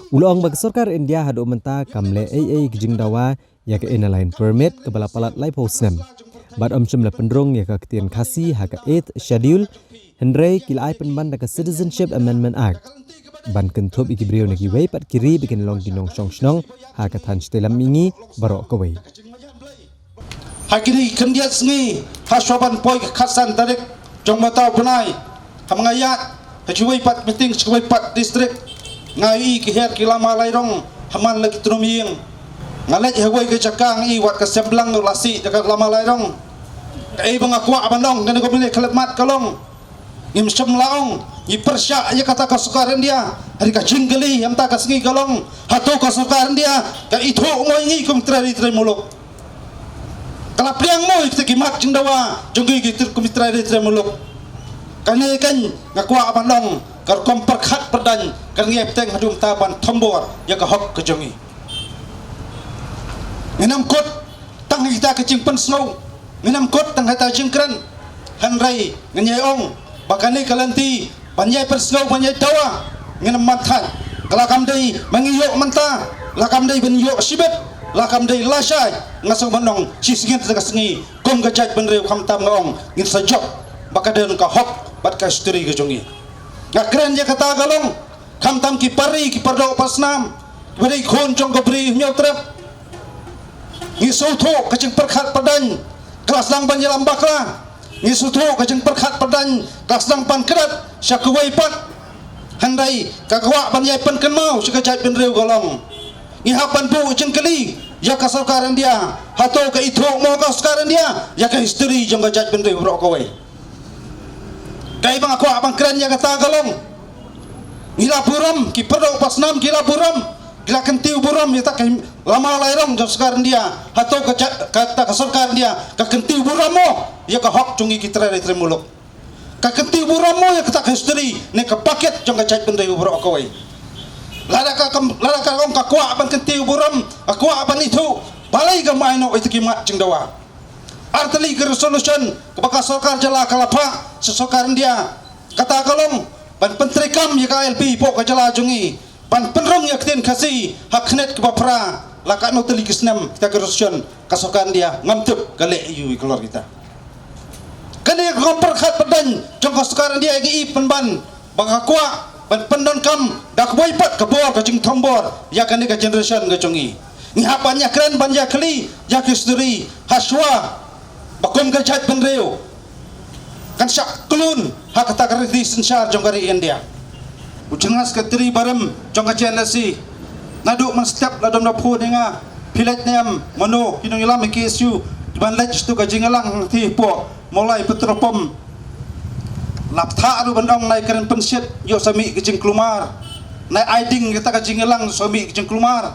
U la ong ba ka sorkar India haduh mynta kam leh ei ei ki jingdawa ïa ka Inner Line Permit kaba la palat laiphew snem, bad ym shym la pynrung ïa ka ktien Khasi ha ka Eighth Schedule, hynrei ki la ai pynban da ka Citizenship Amendment Act ban kynthup ïa ki briew na kiwei pat ki ri ba kin long ki nongshong shnong ha ka thaiñ Shatei Lam Mihngi baroh kawei. Ha kine ki khyndiat sngi, ha shuwa ban poi ka khatsan tarik jong mynta u bnai, ha ma nga ïaid ha kiwei pat meeting sha kiwei pat district, nga ïohi ki her ki lama lai rong ha man la ki tnum ïing. Nga leit ha kawei ka jaka, nga ïohi wat ka semblang la sih da ka lama lai rong. Kaei ba nga kwah ban ong, kane ka mane khlem mat ka long, Ngim shym la ong ngi pyrshah ïa kata ka sorkar India. Hynrei ka jingkylli ïa kata ka sngi ka long, hato ka sorkar India ka ithuh mo ïa ngi kum ki trai ri trai muluk? Ka la pdiang mo ïa kita ki mat jingdawa jong ngi ki trai, kum ki trai ri trai muluk? Kane kan nga kwah ban ong, ka rukom pyrkhat pyrdaiñ kan ïai bteng haduh mynta ban thombor ïa ka hok ka jong ngi. Ngin ym kut tang ha kita ki jingpynsngew, ngin ym kut tang ha kita ki jingkren. Hynrei ngin ïai ong ba kane ka lynti ban ïai pynsngew, ban ïai dawa, ngin ym man thait. Ka la kam dei ba ngi ïoh mynta, la kam dei ban ïoh shibit, la kam dei lashai. Nga sngewbha ban ong, shi sien te ka sngi kum ka jaitbynriew khamtam nga ong ngin sa jop ba ka don ka hok bad ka history ka jong ngi. Nga kren ïa kata ka long, khamtam ki para ri, ki para doh para snam, kiba dei khun jong ka Bri Hynñiewtrep, ngi sngewthuh ka jingpyrkhat pyrdaiñ ka la sdang ban ïalam bakla. Ngi sngewthuh ka jingpyrkhat pyrdaiñ ka la sdang ban klet sha kawei pat. Hynrei ka kwah ban ïai pynkynmaw sha ka jaitbynriew ka long, ngi hap ban buh jingkylli ïa ka sorkar India, hato ka ithuh mo ka sorkar India ïa ka history jong ka jaitbynriew baroh kawei? Kaei ba nga kwah ban kren ïa kata ka long, ngi la burom, ki para doh para snam ki la burom, ki la kyntiew burom ïa kata ka lama lairong jong sorkar India. Hato ka ja-, kata ka sorkar India ka kyntiew burom mo ïa ka hok jong ngi ki trai ri trai muluk? Ka kyntiew burom mo ïa kata ka history ne ka paket jong ka jaitbynriew baroh kawei? Lada ka kam, lada ka ong ka kwah ban kyntiew burom, ka kwah ban ithuh, balei kam ai noh ïa kita ki mat jingdawa? Ar tylli ki resolution kaba ka sorkar jylla ka la phah sha sorkar India, kata ka long ban pyntreikam ïa ka I L P hapoh ka jylla jong ngi, ban pynrung ïa ka ktien Khasi ha ka khyndit kaba phra. La katno tylli ki snem kita ki resolution, ka sorkar India ngam tip ka leh aiu ïa ka lor kita. Kane ka rukom pyrkhat pyrdaiñ jong ka sorkar India ïa ngi i pynban ba ka kwah ban pyndonkam da kawei pat ka bor ka jingthombor ïa kane ka generation ka jong ngi. Ngi hap ban ïakren, ban ïakylli ïa ka history, hashwa ba kum ka jaitbynriew kan shah klun ha kata ka riti synshar jong ka ri India. U General Secretary barim jong ka J N S C, naduh mynstep la dom na phone ïa nga, phi leit ne em, mano ki nongïalam K S U kiban leit sha tu ka jingïalang hangtei hapoh Mawlai petrol pump. La bthah ruh ban ong nai kren pynshit, ïoh sa mih ka jingkulmar. Nai ai ding kata ka jingïalang, sa mih ka jingkulmar.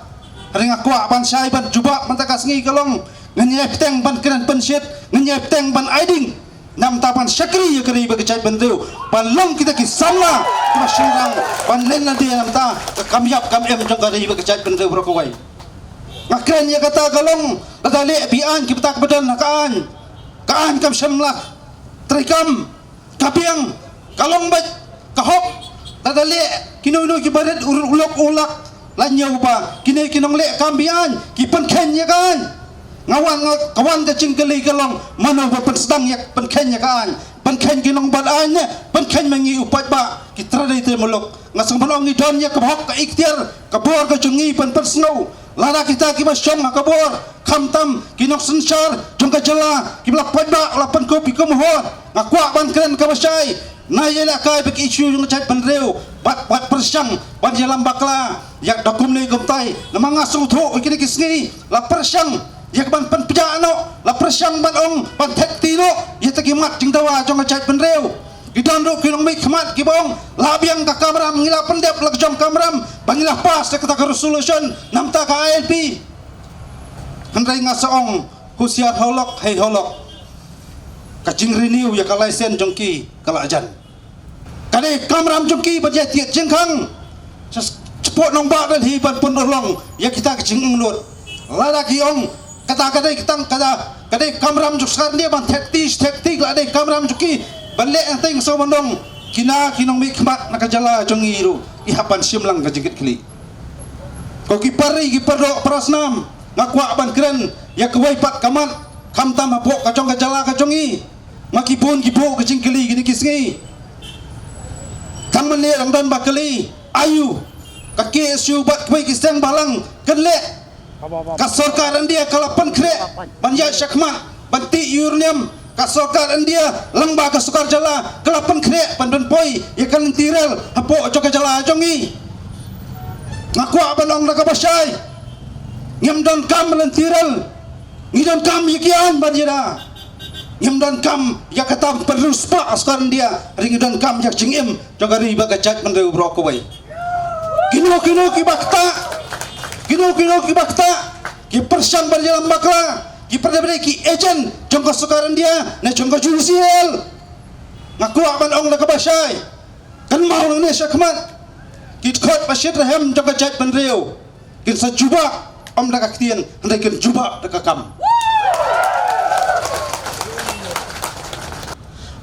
Hynrei nga kwah ban shai ban jubab mynta ka sngi ka long, ngin ïai bteng ban kren pynshit, ngin ïai bteng ban ai ding. Namar ban shakri ïa ka ri bad ka jaitbynriew, ban long kita ki samla kiba shynrang, ban len lade namar ka kam ïap kam im jong ka ri bad ka jaitbynriew baroh kawei. Nga kren ïa kata ka long, lada leh beiñ kiba tak ba don ha ka aiñ, ka aiñ kam shym la treikam, ka biang, ka long beit ka hok. Lada leh kino kino kiba rit u lok u lak, la ñiew ba kine ki nongleh kam beiñ ki pynkheiñ ïa ka aiñ. Nga wan, nga, ka wan ka jingkylli ka long, mano ba pynsdang ïa pynkheiñ ïa ka aiñ? Pynkheiñ ki nongbat aiñ ne pynkheiñ ma ngi u paidbah, ki trai ri trai muluk? Nga sngewbha ban ong ngi don ïa ka hok, ka iktiar, ka bor ka jong ngi ban pynsngew. Lada kita kiba shong ha ka bor, khamtam ki nongsynshar jong ka jylla kiba la paidbah, la pynkup ïa ka mohor, nga kwah ban kren kaba shai, nai ïalehkai bad ki issue jong ka jaitbynriew, bad, bad pyrshang ban ïalam bakla ïa da kumne kumtai. Namar nga sngewthuh ïa kine ki sngi la pyrshang ïa ka ban pynpjah noh, la pyrshang ban ong ban thep kti noh ïa kita ki mat jingdawa jong ka jaitbynriew. Ki don ruh ki nongmihkhmat kiba ong, la biang ka kamram, ngi la pyndep la ka jong kamram ba ngi la pass ïa kata ka resolution namar ka I L P. Hynrei nga sa ong, husiar halok hei halok, ka jingrenew ïa ka license jong ki ka la jan. Ka dei kamram jong ki ban ïa tied jingkhang. Sha, shapoh nongbah Delhi ban pynurlong ïa kita ki jingangnud. Lada ki ong kata ka dei, kata kata ka dei kamram jong sorkar India ban thep kti, thep kti, ka la dei kamram jong ki ban leh, hangtei nga sngewbha ban ong, kine ki nongmihkhmat na ka jylla jong ngi ruh ki hap ban shim lang ka jingkitkhlieh. Ko ki para ri, ki para doh para snam, nga kwah ban kren ïa kawei pat ka mat, khamtam hapoh ka jong ka jylla ka jong ngi. Ma ki bun ki buh ka jingkylli kine ki sngi. Tang mynne dang don ba kylli, aiu ka K S U bad kiwei ki seng bhalang kin leh? Ka sorkar India ka la pynkhreh ban ïaid shakhmat ban tih uranium. Ka sorkar India lyngba ka sorkar jylla ka la pynkhreh ban pynpoi ïa ka lynti rel hapoh jong ka jylla jong ngi. Nga kwah ban ong da kaba shai, ngim donkam lynti rel, ngi donkam ïa ki aiñ ban ïada. Ngim donkam ïa ka tam pynrus ba ka sorkar India, hynrei ngi donkam ïa ka jingim jong ka ri bad ka jaitbynriew baroh kawei. Kino kino kiba ktah, kino kino kiba ktah, ki pyrshang ban ïalam bakla, ki pyrshang ban ki agent jong ka sorkar India ne jong ka judicial. Nga kwah ban ong da kaba shai, kynmaw nangne shakhmat, ki dkhot ba shitrhem jong ka jaitbynriew kin sa jubab ym da ka ktien, hynrei kin jubab da ka kam.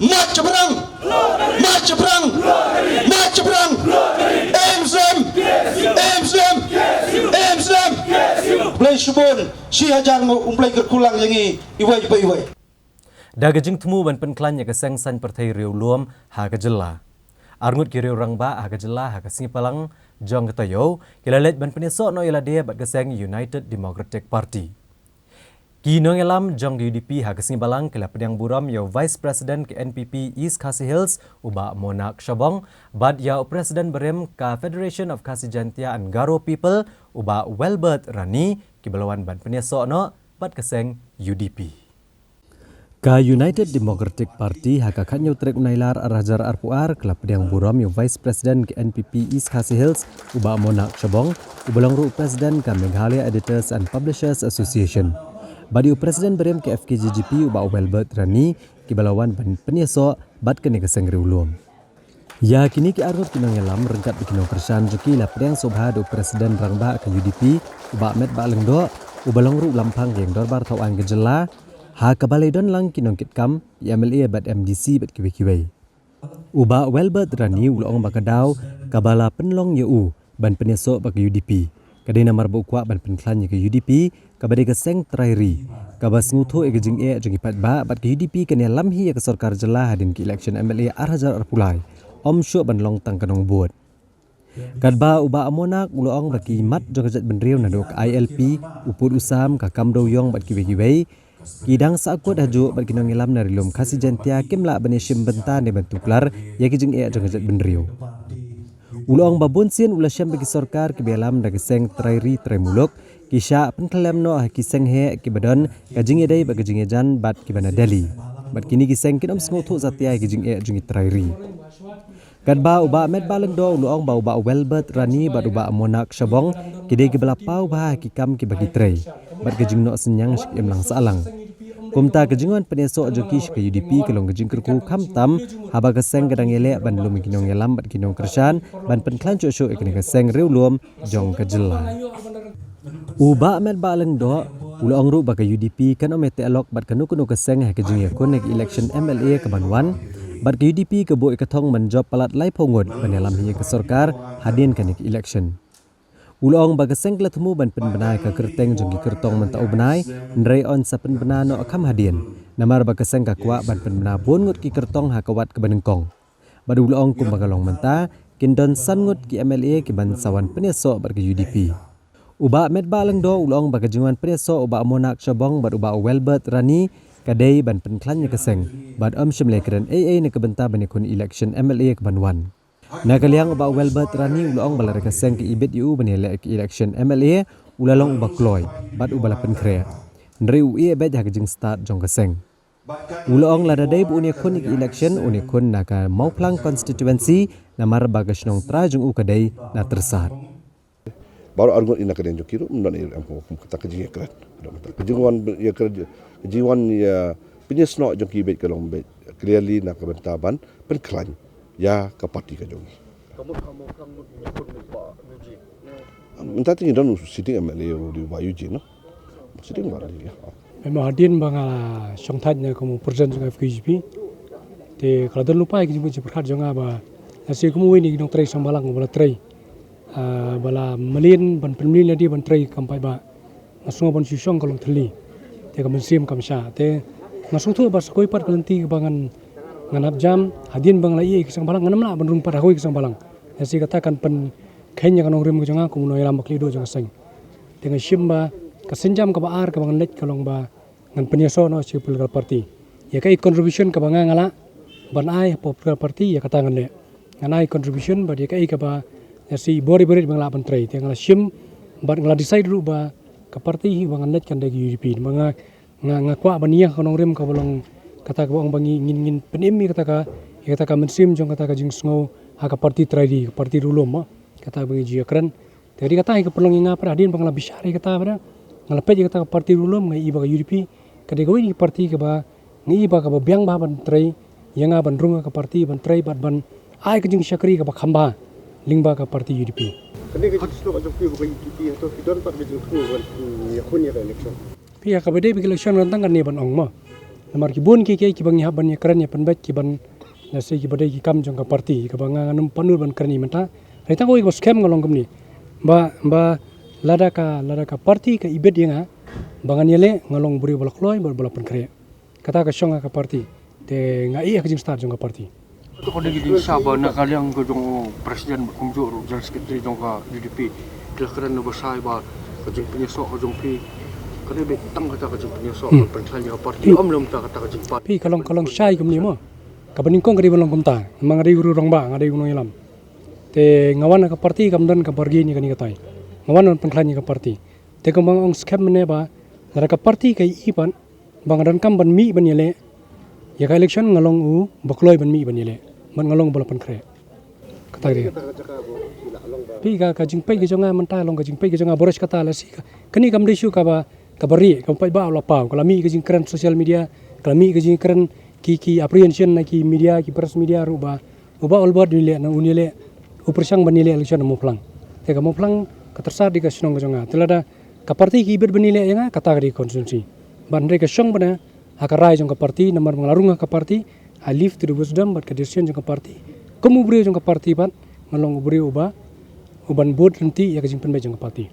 March shaphrang! March shaphrang! March shaphrang! Em slem! Em slem! Em slem! Blei shibun, shi hajar nguh, U Blei kyrkhu lang ïa ngi iwei pa iwei. Da ka jingthmu ban pynkhlaiñ ïa ka seng saiñ pyrthei riewlum ha ka jylla, arngut ki riew rangbah ha ka jylla ha ka sngi Balang jong ka taïew ki la leit ban pynïasoh noh ïa lade bad ka seng United Democratic Party. Ki nongïalam jong ka U D P ha ka sngi Balang ki la pdiang burom ïa u Vice President ka N P P East Khasi Hills, u Bah Monak Shabong, bad ïa u President barim ka Federation of Khasi Jaintia and Garo People, u Bah Welbert Rani, kiba la wan ban pynïasoh noh bad ka seng U D P. Ka United Democratic Party ha ka khathynñiew tarik u Nailar ar hajar arphew ar ka la pdiang burom ïa u Vice President ka N P P East Khasi Hills, u Bah Monak Shabong, uba long ruh u President ka Meghalaya Editors and Publishers Association, bad ïa u President barim ka F K J G P, u Bah Welbert Rani, kiba la wan ban pynïasoh bad kane ka seng riewlum. Ïa kine ki arngut ki nongïalam ryngkat bad ki nongkyrshan jong ki la pdiang sngewbha da u President rangbah ka U D P, u Bah Metbah Lyngdoh, uba long ruh u Lamphang ka Ïing Dorbar Thaw Aiñ ka jylla, ha kaba la ïadon lang ki nongkitkam, ki M L A bad M D C bad kiwei kiwei. U Bah Welbert Rani u la ong ba ka daw kaba la pynlong ïa u ban pynïasoh bad ka U D P ka dei namar ba u kwah ban pynkhlaiñ ïa ka U D P, kaba dei ka seng trai ri, kaba sngewthuh ïa ka jingeh jong ki paidbah, bad ka U D P kan ïalam hi ïa ka sorkar jylla hadien ka election M L A ar hajar arphew lai, ym shuh ban long tang ka nongbud. Katba u Bah Monak u la ong ba ki mat jong ka jaitbynriew naduh ka I L P, u pud u sam, ka kam dewiong bad kiwei kiwei, ki dang sahkut hajuh bad ki nongïalam na ri lum Khasi Jaintia kim lah ban ïashim bynta ne ban tuklar ïa ki jingeh jong ka jaitbynriew. U la ong ba bun sien u la shem ba ki sorkar kiba ïalam da ki seng trai ri trai muluk ki shah pynkhlem noh ha ki seng heh kiba don ka jingïadei bad ka jingïajan bad kiba na Delhi, bad kine ki seng kin ym sngewthuh satia ïa ki jingeh jong ki trai ri. Katba u Bah Metbah Lyngdoh u la ong ba u Bah Welbert Rani bad u Bah Monak Shabong ki dei kiba la paw bha ha ki kam kiba ki trei, bad ka jingnoh synñiang sha ki imlang sahlang. Kumta ka jingwan pynïasoh jong ki sha ka U D P ka long ka jingkyrkhu khamtam haba ka seng ka dang ïaleh ban lum ïa ki nongïalam bad ki nongkyrshan ban pynkhlaiñ shuh shuh ïa kane ka seng riewlum jong ka jylla. U Bah Metbah Lyngdoh u la ong ruh ba ka U D P kan ym ïateh lok bad kano kano ka seng ha ka jingïakhun ha ka election M L A kaban wan, bad ka U D P ka buh ïa ka thong ban jop palat laiphew ngut ban ïalam hi ïa ka sorkar hadien kane ka election. U la ong ba ka seng ka la thmu ban pynbna ïa ka kyrteng jong ki kyrtong mynta u bnai, hynrei yn sa pynbna noh kham hadien, namar ba ka seng ka kwah ban pynbna bun ngut ki kyrtong ha ka wat kaba nyngkong. Bad u la ong kumba ka long mynta kin don san ngut ki M L A kiban sa wan pynïasoh bad ka U D P. U Bah Metbah Lyngdoh u la ong ba ka jingwan pynïasoh u Bah Monak Shabong bad u Bah Welbert Rani ka dei ban pynkhlaiñ ïa ka seng, bad ym shym la kren ei ei na ka bynta ban ïakhun election M L A kaban wan. Na ka liang u Bah Welbert Rani u la ong ba lada ka seng ka ibit ïa u ban ïaleh ka election M L A, u la long uba kloi bad uba la pynkhreh, hynrei u ïeh beit ha ka jingstad jong ka seng. U la ong lada dei ba un ïakhun ïa ka election, un ïakhun na ka Mawphlang constituency, namar ba ka shnong trai jong u ka dei na Tyrsad. Baroh arngut ïa na ka liang jong ki ruh ym don ei ruh em kum kata ka jingïakren. Ka jingwan ïakren, ka jingwan ïa pynïasnoh jong ki beit ka long beit clearly na ka bynta ban pynkhlaiñ ïa ka party ka jong ngi. Mynta te ngi don u sitting M L A u dei u Bah Eugene, no? Sitting Bah Eugene, ïa. Mynta hadien ba nga la shongthait na kum u president jong F K J P, te ka la don lypa ïa ki jingpyrkhat jong nga ba lehse kum uwei na ki nongtrei seng balang ba la trei, ah, ba la mlien ban pynmlien lade ban trei kam paidbah. Nga sngew ban shu shong ka long thylli, te ka mynsiem kam shah. Te nga sngewthuh ba sa kawei pat ka lynti kaba ngan, ngan hap jam hadien ba nga la ïeh ïa ki seng balang, ngan ym lah ban rung pat ha kawei ki seng balang. Lehse kata kan pynkheiñ ïa ka nongrim ka jong nga kum u nongïalam ba khlem duh jong ka seng. Te nga shim ba ka sienjam kaba ar kaba ngan leit ka long ba ngan pynïasoh noh sha ka political party. Ïa kaei contribution kaba nga nga lah ban ai ha political party, ïa kata ngan leh. Ngan ai contribution bad ïa kaei kaba, ïa shi bor i barit ba nga lah ban trei. Te nga la shim bad nga la decide ruh ba ka party hi ba ngan leit kan dei ka U D P. Ba nga, nga, nga kwah ban ïa ka nongrim kaba long Kata kaba ong ba ngi ngin ngin pynim ïa kata ka, ïa kata ka mynsiem jong kata ka jingsngew ha ka party trai ri, ka party riewlum mo. Kata ba ngi ju ïakren. Te ka dei kata ka pynlong ïa nga pat hadien ba nga la bishar ïa kata pat, nga la peit ïa kata ka party riewlum, nga i ba ka U D P ka dei kawei na ki party kaba nga i ba kaba biang bha ban trei ïa nga ban rung ka party ban trei bad ban ai ka jingshakri kaba kham bha lyngba ka party U D P. Kane ka jingsngew jong phi ba ka U D P hato phi don pat ka jingthmu ban, mm, ïakhun ïa ka election? Phi, ïa kaba dei ba ka election kan tang kane ban ong mo. Namar ki bun ki ki kiba ngi hap ban ïakren ïa pynbeit ki ban, lehse kiba dei ki kam jong ka party kaba nga ngam pat nud ban kren ïa mynta. Hynrei tang kawei kaba skhem nga long kumne. Ba, ba lada ka, lada ka party ka ibit ïa nga ba ngan ïaleh, nga long u briew ba la kloi bad ba la pynkhreh. Kata ka shong ha ka party. Te nga ïeh ha ka jingstad jong ka party. Hato ka dei ka jingshisha ba na ka liang ka jong president bad kumjuh ruh general secretary jong ka U D P ki la kren na ba shai ba ka jingpynïasoh ka jong phi ka dei beit tang kata ka jingpynïasoh, hmm, ban pynkhlaiñ ïa ka party, hmm, ym lum ta kata ka jingpynïasoh. Phi, ka long, ka long shai kumne mo. Kaba nyngkong ka dei ban long kumta. Namar nga dei u rangbah, nga dei u nongïalam. Te nga wan ha ka party kam don kaba rkhie ïa kane katai. Nga wan ban pynkhlaiñ ïa ka party. Te kumba nga ong skhem mynne ba lada ka party ka i pat ba nga donkam ban mih ban ïaleh ïa ka election, nga long u ba kloi ban mih ban ïaleh bad nga long ba la pynkhreh. Kata ka dei. Phi, ka, ka jingpeit ka jong nga mynta long ka jingpeit ka jong nga baroh kata, lehse ka, kane kam dei shuh kaba, kaba rieh, kaba paidbah u la paw, ka la mih ka jingkren social media, ka la mih ka jingkren ki, ki apprehension na ki media, ki press media ruh ba u Bah Albert un ïaleh, na un ïaleh, u pyrshang ban ïaleh election ha Mawphlang. Te ka Mawphlang ka tyrsad ïa ka shnong ka jong nga. Te lada ka party ki ibit ban ïaleh ïa nga, kata ka dei ka constituency. Bad hynrei ka shong bad na ha ka rai jong ka party, namar ba nga la rung ha ka party, I leave to the wisdom bad ka decision jong ka party. Kum u briew jong ka party bad nga long u briew uba, uban bud lynti ïa ka jingpynbeit jong ka party.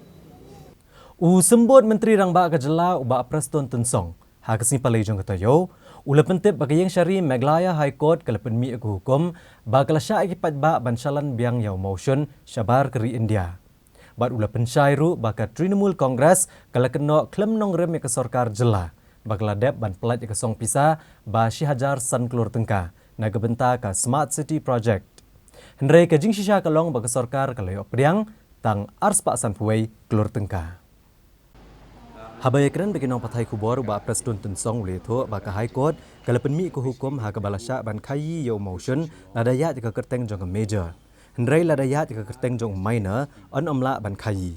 U Symbud Myntri Rangbah ka Jylla u Bah Prestone Tynsong ha ka sngi Palei jong ka taïew u la pyntip ba ka Ïingshari Meghalaya High Court ka la pynmih ïa ka hukum ba ka la shah ïa ki paidbah ban shalan biang ïa u motion shabar ka ri India. Bad u la pynshai ruh ba ka Trinamool Congress ka la kynnoh khlem nongrim ïa ka sorkar jylla ba ka la dep ban pyllait ïa ka song pisa ba shi hajar san klur tyngka na ka bynta ka Smart City Project. Hynrei ka jingshisha ka long ba ka sorkar ka la ïoh pdiang tang arspah sanphew wei klur tyngka. Haba ïakren bad ki nongpathai khubor, u Bah Prestone Tynsong u la ïathuh ba ka High Court ka la pynmih ka hukum ha kaba la shah ban khaïi ïa u motion lada ïaid ïa ka kyrteng jong ka major. Hynrei lada ïaid ïa ka kyrteng jong u minor, yn ym lah ban khaïi.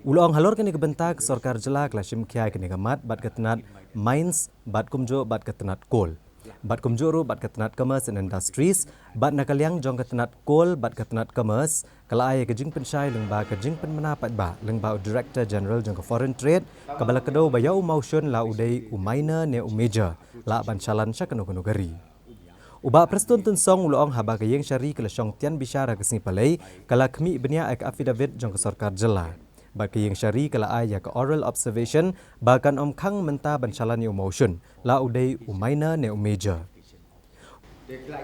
U la ong halor kane ka bynta ka sorkar jylla ka la shim khia ïa kane ka mat bad ka tnat Mines bad kumjuh bad ka tnat Coal. Bad kumjuh ruh bad ka tnat Commerce and Industries, bad na ka liang jong ka tnat Coal bad ka tnat Commerce, ka la ai ïa ka jingpynshai lyngba ka jingpynbna paidbah lyngba u Director General jong ka Foreign Trade, kaba la kdew ba ïa u motion la u dei u minor ne u major, lah ban shalan sha kano kano ka ri. U Bah Prestone Tynsong u la ong haba ka Ïingshari ka la shong tian bishar ha ka sngi Palei, ka la khmih bniah ïa ka affidavit jong ka sorkar jylla. Bad ka Ïingshari ka la ai ïa ka oral observation ba kan ym khang mynta ban shalan ïa u motion la u dei u minor ne u major.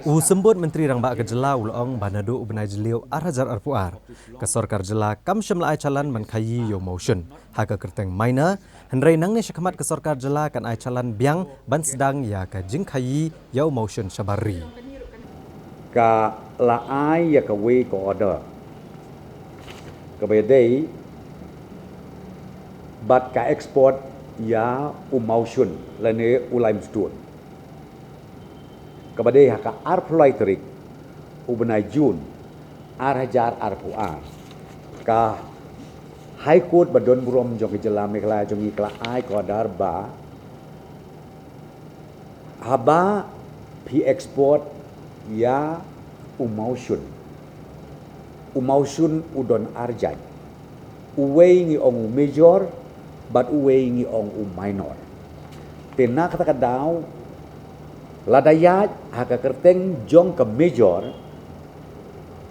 U Symbud Myntri Rangbah ka Jylla u la ong ba naduh u bnai Jylliew ar hajar arphew ar, ka sorkar jylla kam shym la ai shalan ban khaïi ïa u motion ha ka kyrteng minor, hynrei nangne shakhmat ka sorkar jylla kan ai shalan biang ban sdang ïa ka jingkhaïi ïa u motion shabar ri. Ka la ai ïa kawei ka order kaba ïadei bad ka export ïa u motion lane u limestone, kaba dei ha ka arphew lai tarik u bnai June ar hajar arphew ar. Ka High Court ba don burom jong ka jylla Meghalaya jong ngi ka la ai ka order ba haba phi export ïa u motion, u motion u don ar jait. Uwei ngi ong u major bad uwei ngi ong u minor. Te na kata ka daw, lada ïaid ha ka kyrteng jong ka major,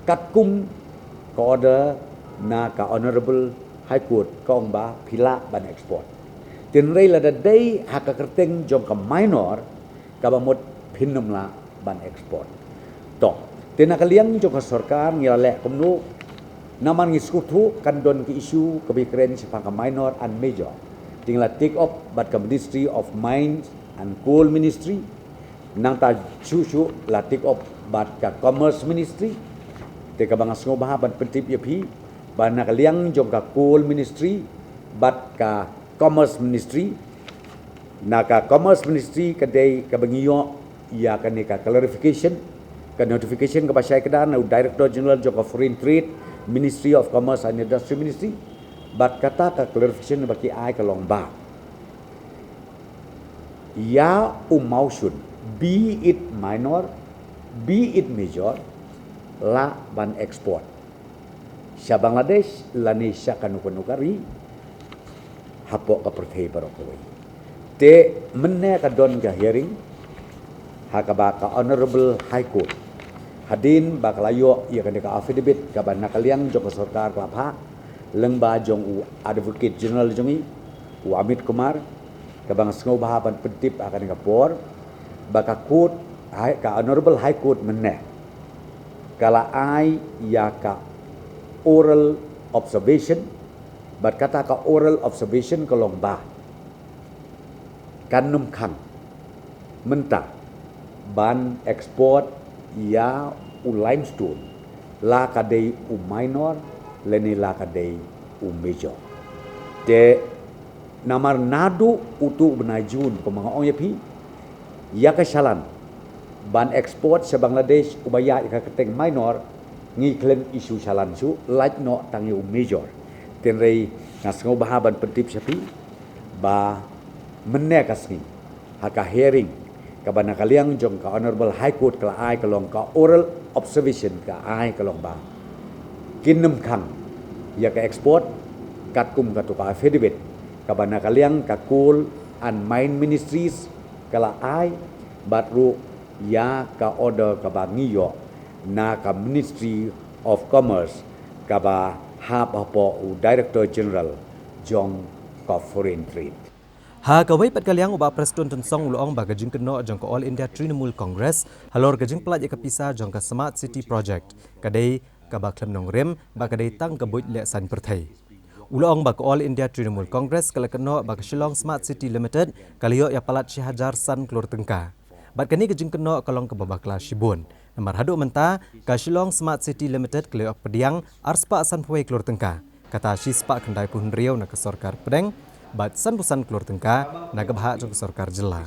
katkum ka order na ka Honorable High Court ka ong ba phi lah ban export. Te hynrei lada dei ha ka kyrteng jong ka minor, kaba mut phin ym lah ban export. To, te na ka liang jong ka sorkar ngi la leh kumno, namar ngi sngewthuh kan don ka issue kaba ïakren shaphang ka minor and major. Te ngi la take up bad ka Ministry of Mines and Coal Ministry, nangta shuh shuh la take up bad ka Commerce Ministry. Te kaba nga sngewbha ban pyntip ïa phi ba na ka liang jong ka Coal Ministry bad ka Commerce Ministry, Na ka Commerce Ministry ka dei kaba ngi ïoh ïa kane ka clarification, ka notification kaba shai kdar na u Director General jong ka Foreign Trade, Ministry of Commerce and Industry Ministry, bad kata ka clarification ba ki ai ka long ba ïa u mawshun, be it minor, be it major, lah ban export sha Bangladesh lane sha kano kano ka ri hapoh ka pyrthei baroh kawei. Te mynne ka don ka hearing ha kaba ka Honorable High Court, hadien ba ka la ïoh ïa kane ka affidavit kaba na ka liang jong ka sorkar ka la phah lyngba jong u Advocate General jong i, u Amit Kumar, kaba nga sngewbha ban pyntip ha kane ka por ba ka court, hai, ka Honorable High Court mynne ka la ai ïa ka oral observation, bad kata ka oral observation ka long ba kan ym khang mynta ban export ïa u limestone, la ka dei u minor lane la ka dei u major. Te namar naduh utu u bnai June, kumba nga ong ïa phi, ïa ka shalan ban export sha Bangladesh uba ïaid ïa ka kyrteng minor, ngi khlem issue shalan shuh, lait noh tang ïa u major. Hynrei nga sngewbha ban pyntip sha phi ba mynne ka sngi ha ka hearing kaba na ka liang jong ka Honorable High Court ka la ai ka long, ka oral observation ka ai ka long ba kin ym khang ïa ka export katkum katu ka affidavit kaba na ka liang ka Coal and Mine Ministries ka la ai, bad ruh ïa ka order kaba ngi ïoh na ka Ministry of Commerce kaba hap hapoh u Director General jong ka Foreign Trade. Ha kawei pat ka liang, u Bah Prestone Tynsong u la ong ba ka jingkynnoh jong ka All India Trinamool Congress halor ka jingpynlait ïa ka pisa jong ka Smart City Project ka dei kaba khlem nongrim bad ka dei tang ka buit leh saiñ pyrthei. U la ong ba ka All India Trinamool Congress ka la kynnoh ba ka Shillong Smart City Limited ka la ïoh ïa palat shi hajar san klur tyngka. Bad kane ka jingkynnoh ka long kaba bakla shibun, namar haduh mynta ka Shillong Smart City Limited ka la ïoh pdiang arspah sanphew wei klur tyngka, kata shispah khyndaiphew hynriew na ka sorkar pdeng bad sanphew san klur tyngka na ka bhah jong ka sorkar jylla.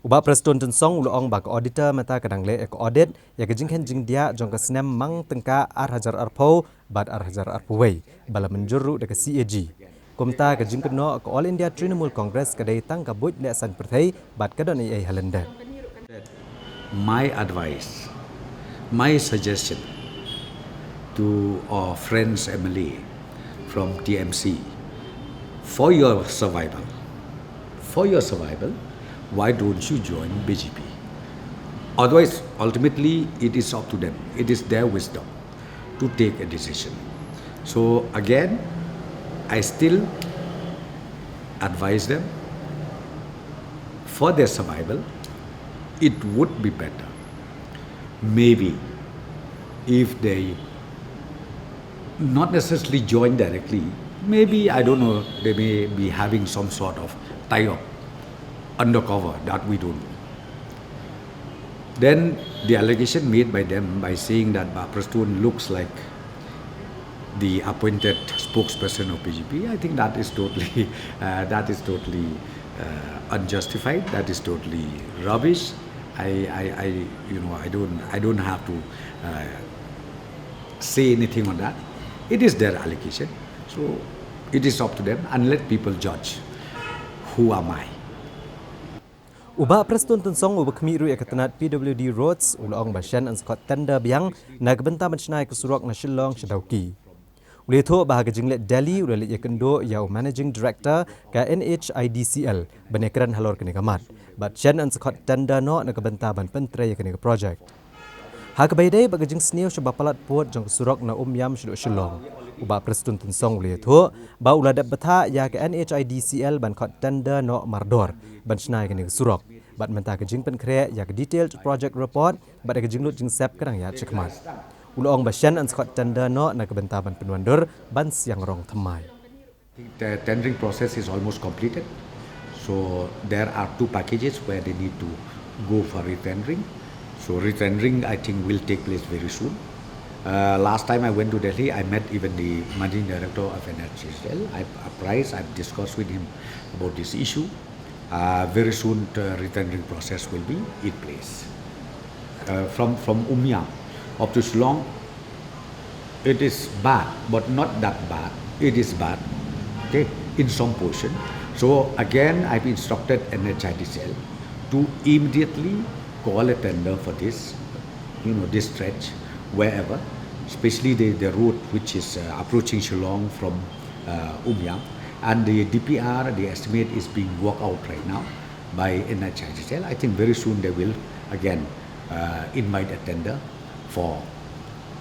U Bah Prestone Tynsong u la ong ba ka auditor mynta ka dang leh ïa ka audit ïa ka jingkhein jingdiah jong ka snem mang tyngka ar hajar arphew bad ar hajar arphew wei ba la mynjur ruh da ka C A G. Kumta ka jingkynnoh ka All India Trinamool Congress ka dei tang ka buit leh saiñ pyrthei bad ka don ei ei ha lyndet. My advice, my suggestion to our friends M L A from T M C, for your survival, for your survival, why don't you join B J P? Otherwise, ultimately, it is up to them. It is their wisdom to take a decision. So again, I still advise them, for their survival, it would be better maybe if they not necessarily join directly, maybe, I don't know, they may be having some sort of tie-up, undercover, that we don't know. Then the allegation made by them by saying that Bah Prestone looks like the appointed spokesperson of B J P, I think that is totally, uh, that is totally, uh, unjustified. That is totally rubbish. I, I, I, you know, I don't, I don't have to, uh, say anything on that. It is their allegation. So it is up to them and let people judge. Who am I? U Bah Prestone Tynsong uba khmih ruh ïa ka tnat P W D Roads u la ong ba shen yn sa khot tender biang na ka bynta ban shna ïa ka surok na Shillong sha Dawki. U la ïathuh ba ha ka jingleit Delhi u la leit ïakynduh ïa u Managing Director ka N H I D C L ban ïakren halor kane ka mat, bad shen yn sa khot tender noh na ka bynta ban pyntrei ïa kane ka project. Ha kaba ïadei bad ka jingsniew sha ba palat pud jong ka surok na Umiam shaduh Shillong, u Bah Prestone Tynsong u la ïathuh ba u la dep bthah ïa ka N H I D C L ban khot tender noh mardor ban shna ïa kane ka surok, bad mynta ka jingpynkhreh ïa ka detailed project report bad ïa ka jinglut jingsep ka dang ïaid shakhmat. U la ong ba shen yn sa khot tender noh na ka bynta ban pynwandur ban siang rong thymmai. The tendering process is almost completed. So there are two packages where they need to go for retendering. So retendering, I think, will take place very soon. Uh, last time I went to Delhi, I met even the managing director of N H I D C L. I apprised, I've discussed with him about this issue. Uh, very soon, the retendering process will be in place. Uh, from from Umiam up to Shillong, it is bad, but not that bad. It is bad, okay, in some portion. So again, I've instructed N H I D C L to immediately call a tender for this, you know, this stretch, wherever, especially the, the road which is uh, approaching Shillong from uh, Umiam. And the D P R, the estimate is being worked out right now by N H I D C L. I think very soon they will again uh, invite a tender for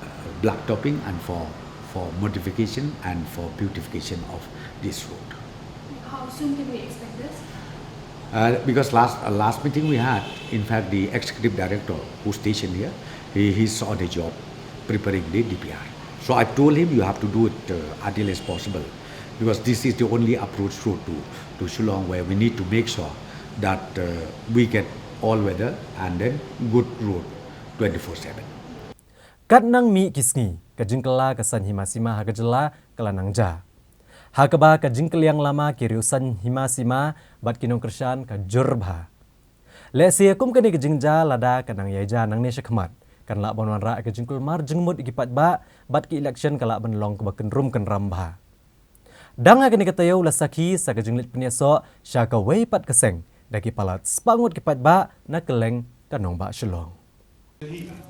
uh, blacktopping and for, for modification and for beautification of this road. How soon can we expect this? Uh, because last, uh, last meeting we had, in fact, the executive director who's stationed here, he, he's on the job preparing the D P R. So I told him you have to do it uh, as early as possible, because this is the only approach road to, to Shillong, where we need to make sure that uh, we get all weather and then good road twenty-four seven. Katnang mih ki sngi, ka jingkylla ka saiñ hima sima ha ka jylla ka la nang jia. Ha kaba ka jingkylliang lama ki riewsaiñ hima sima bad ki nongkyrshan ka jur bha. Lehse kum kane ka jingjia lada ka nang ïai jia nangne shakhmat, kan lah ban wanrah ka jingkulmar jingmut ïa ki paidbah bad ka election ka lah ban long kaba kynrum kynram bha. Dang ha kane ka taïew la sakhi sa ka jingleit pynïasoh sha kawei pat ka seng da ki palat spah ngut ki paidbah na kylleng ka nongbah Shillong.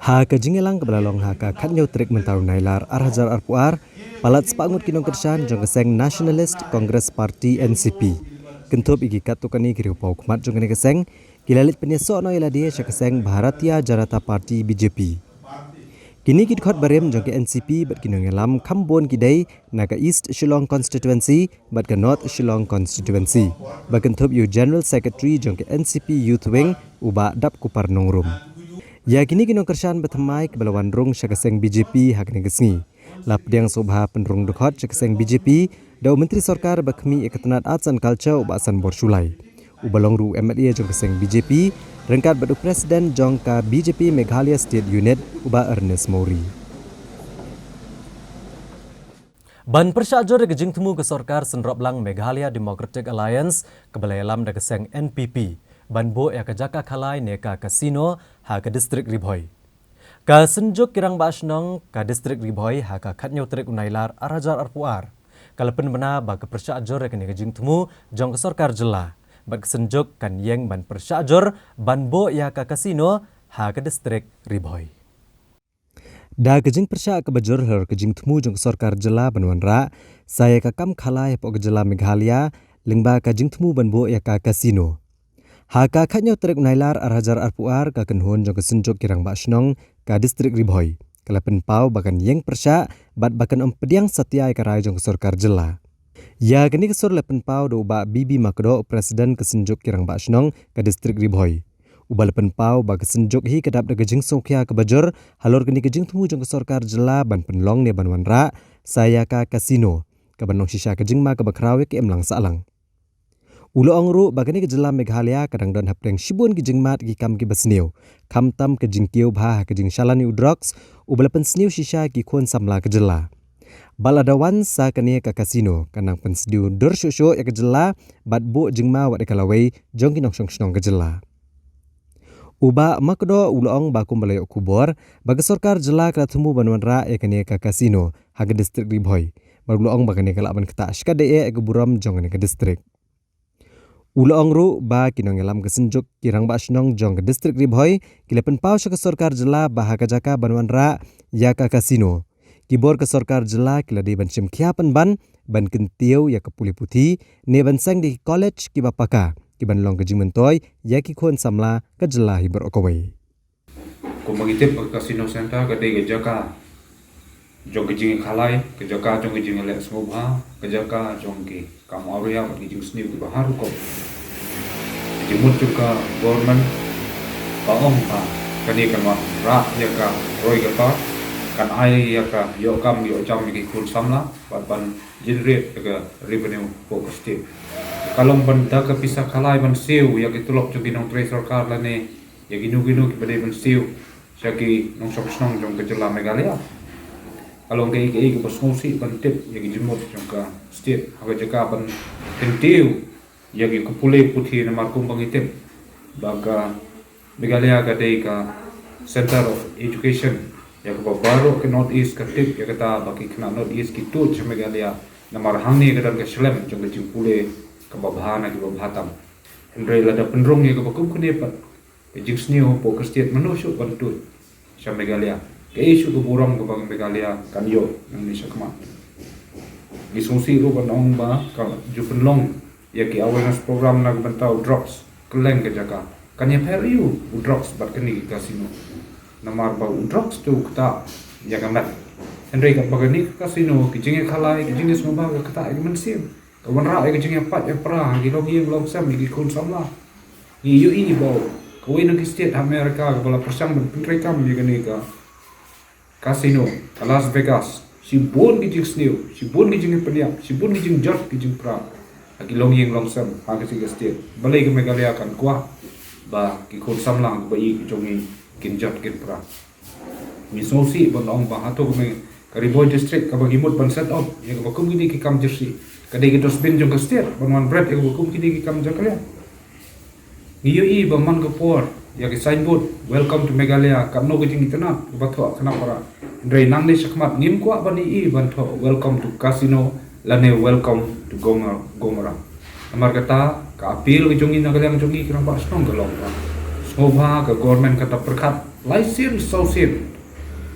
Ha ka jingïalang kaba la long ha ka khathynñiew tarik mynta u Nailar ar hajar arphew ar, palat spah ngut ki nongkyrshan jong ka seng Nationalist Congress Party N C P, kynthup ïa ki katto katne ki riewpawkhmat jong kane ka seng, ki la leit pynïasoh noh ïa lade sha ka seng Bharatiya Janata Party B J P. Kine ki dkhot barim jong ka N C P bad ki nongïalam kham bun ki dei na ka East Shillong Constituency bad ka North Shillong Constituency, ba kynthup ïa u General Secretary jong ka N C P Youth Wing, u Bah Dapkupar Nongrum. Ïa kine ki nongkyrshan ba thymmai kiba la wan rung sha ka seng B J P ha kane ka sngi, la pdiang sngewbha pynrung dkhot sha ka seng B J P da u Myntri Sorkar ba khmih ïa ka tnat Arts and Culture, u Bah Sanbor Shullai, uba long ruh u M L A jong ka seng B J P, ryngkat bad u President jong ka B J P Meghalaya State Unit, u Bah Ernest Mori. Ban pyrshah jur ïa ka jingthmu ka sorkar synroplang Meghalaya Democratic Alliance kaba la ïalam da ka seng N P P ban buh ïa ka jaka khalai ne ka casino ha ka district Ri Bhoi. Ka Synjuk ki Rangbah Shnong ka district Ri Bhoi ha ka khathynñiew tarik u Nailar ar hajar arphew ar ka la pynbna ba ka pyrshah jur ïa kane ka jingthmu jong ka sorkar jylla bad ka Synjuk kan ïeng ban pyrshah jur ban buh ïa ka casino ha ka district Ri Bhoi. Da ka jingpyrshah kaba jur halor ka jingthmu jong ka sorkar jylla ban wanrah sa ïa ka kam khalai hapoh ka jylla Meghalaya lyngba ka jingthmu ban buh ïa ka casino. Ha ka khathynñiew tarik u Nailar ar hajar arphew ar, ka kynhun jong ka Synjuk ki Rangbah Shnong ka district Ri Bhoi ka la pynpaw ba kan ïeng pyrshah bad ba kan ym pdiang satia ïa ka rai jong ka sorkar jylla. Ïa kane ka sur la pynpaw da u Bah B B Makdoh, u President ka Synjuk ki Rangbah Shnong ka district Ri Bhoi, uba la pynpaw ba ka Synjuk hi ka dap da ka jingsngewkhia kaba jur halor kane ka jingthmu jong ka sorkar jylla ban pynlong ne ban wanrah sa ïa ka casino, kaban long shisha ka jingma kaba khraw ïa ka imlang sahlang. U la ong ruh ba kane ka jylla Meghalaya ka dang don hapdeng shibun ki jingmad ki kam kiba sniew, khamtam ka jingkiew bha ha ka jingshalan ïa u drugs, uba la pynsniew shisha ïa ki khun samla ka jylla. Bad lada wan sa kane ka casino, kan nang pynsniew dur shuh shuh ïa ka jylla bad buh jingma wat ïa ka lawei jong ki nongshong shnong ka jylla. U Bah Makdoh u la ong ba kumba la ïoh khubor ba ka sorkar jylla ka la thmu ban wanrah ïa kane ka casino ha ka district Ri Bhoi, bad u la ong ba kane ka lah ban ktah shikatdei ïa ka burom jong kane ka district. U la ong ruh ba ki nongïalam ka Synjuk ki Rangbah Shnong jong ka district Ri Bhoi ki la pynpaw sha ka sorkar jylla ba ha ka jaka ban wanrah ïa ka casino, ki bor ka sorkar jylla ki la dei ban shim khia pynban ban kyntiew ïa ka pule puthi ne ban seng da ki college kiba paka, kiban long ka jingmyntoi ïa ki khun samla ka jylla hi baroh kawei. Kumba ngi tip, ka casino center ka dei ka jaka jong ka jingkhalai, ka jaka jong ka jingleh sngewbha, ka jaka jong ki kam awria bad ki jingsniew kiba har rukom. Ka jingmut jong ka government ka ong ba kane kan wanrah ïa ka roi ka tor, kan ai ïa ka ïoh kam ïoh jam ïa ki khun samla bad ban generate ïa ka revenue hapoh ka state. Ka long ban da ka pisa khalai ban siew ïa ki tulop jong ki nongtrei sorkar lane ïa kino kino kiba dei ban siew sha ki nongshong shnong jong ka jylla Meghalaya. Ka long kaei kaei kaba sngewsih ban tip ïa ki jingmut jong ka state ha ka jaka ban kyntiew ïa ki pule puthi, namar kumba ngi tip ba ka Meghalaya ka dei ka Center of Education ïa kaba baroh ka North East ka tip ïa kata ba ki khynnah North East ki tuid sha Meghalaya, namar hangne ka don ka shlem jong ka jingpule kaba bha na kiba bha tam. Hynrei lada pynrung ïa kaba kum kane pat, ka jingsniew hapoh ka state mano shuh ban tuid sha Meghalaya. Kaei shuh ka burom kaba ka Meghalaya kan ïoh nangne shakhmat. Ngi sngewsih ruh ban ong ba ka ju pynlong ïa ki awareness program na ka bynta u drugs kylleng ka jaka. Kan ïapher aïu u drugs bad kane ki casino? Namar ba u drugs te u ktah ïa ka met. Hynrei katba kane ka casino, ki jingïakhalai, ki jingïasngewbha ka ktah ïa ka mynsiem. Ka wanrah ïa ka jingïapait ïapra ha ki longïing longsem, ïa ki khun samla. Ngi ïohi ba kawei na ki state ha America kaba la pyrshang ban pyntreikam ïa kane ka casino, ka Las Vegas. Shibun ki jingsniew, shibun ki jingpynïap, shibun ki jingjot ki jingpra ha ki longïing longsem ha ka jong ka state. Balei ka Meghalaya kan kwah ba ki khun samla kiba ïeit ki jong ngi kin jot kin pra? Ngi sngewsih ban ong ba hato ka Ri Bhoi District kaba ngi mut ban set up ïa kaba kum kine ki kam jyrsieh ka dei ka dustbin jong ka state ban wan bret ïa kaba kum kine ki kam jaka liang. Ngi ïohi ba man ka por ïa ki signboard "Welcome to Meghalaya" katno ka jingitynnad kaba thoh khnang para. Hynrei nangne shakhmat ngim kwah ban ïohi ban thoh "Welcome to Casino" lane "Welcome to Gomor-, Gomorrah." Namar kata ka appeal ka jong ngi na ka liang jong ngi ki rangbah shnong ka long ba sngewbha ka government kata pyrkhat lai sien saw sien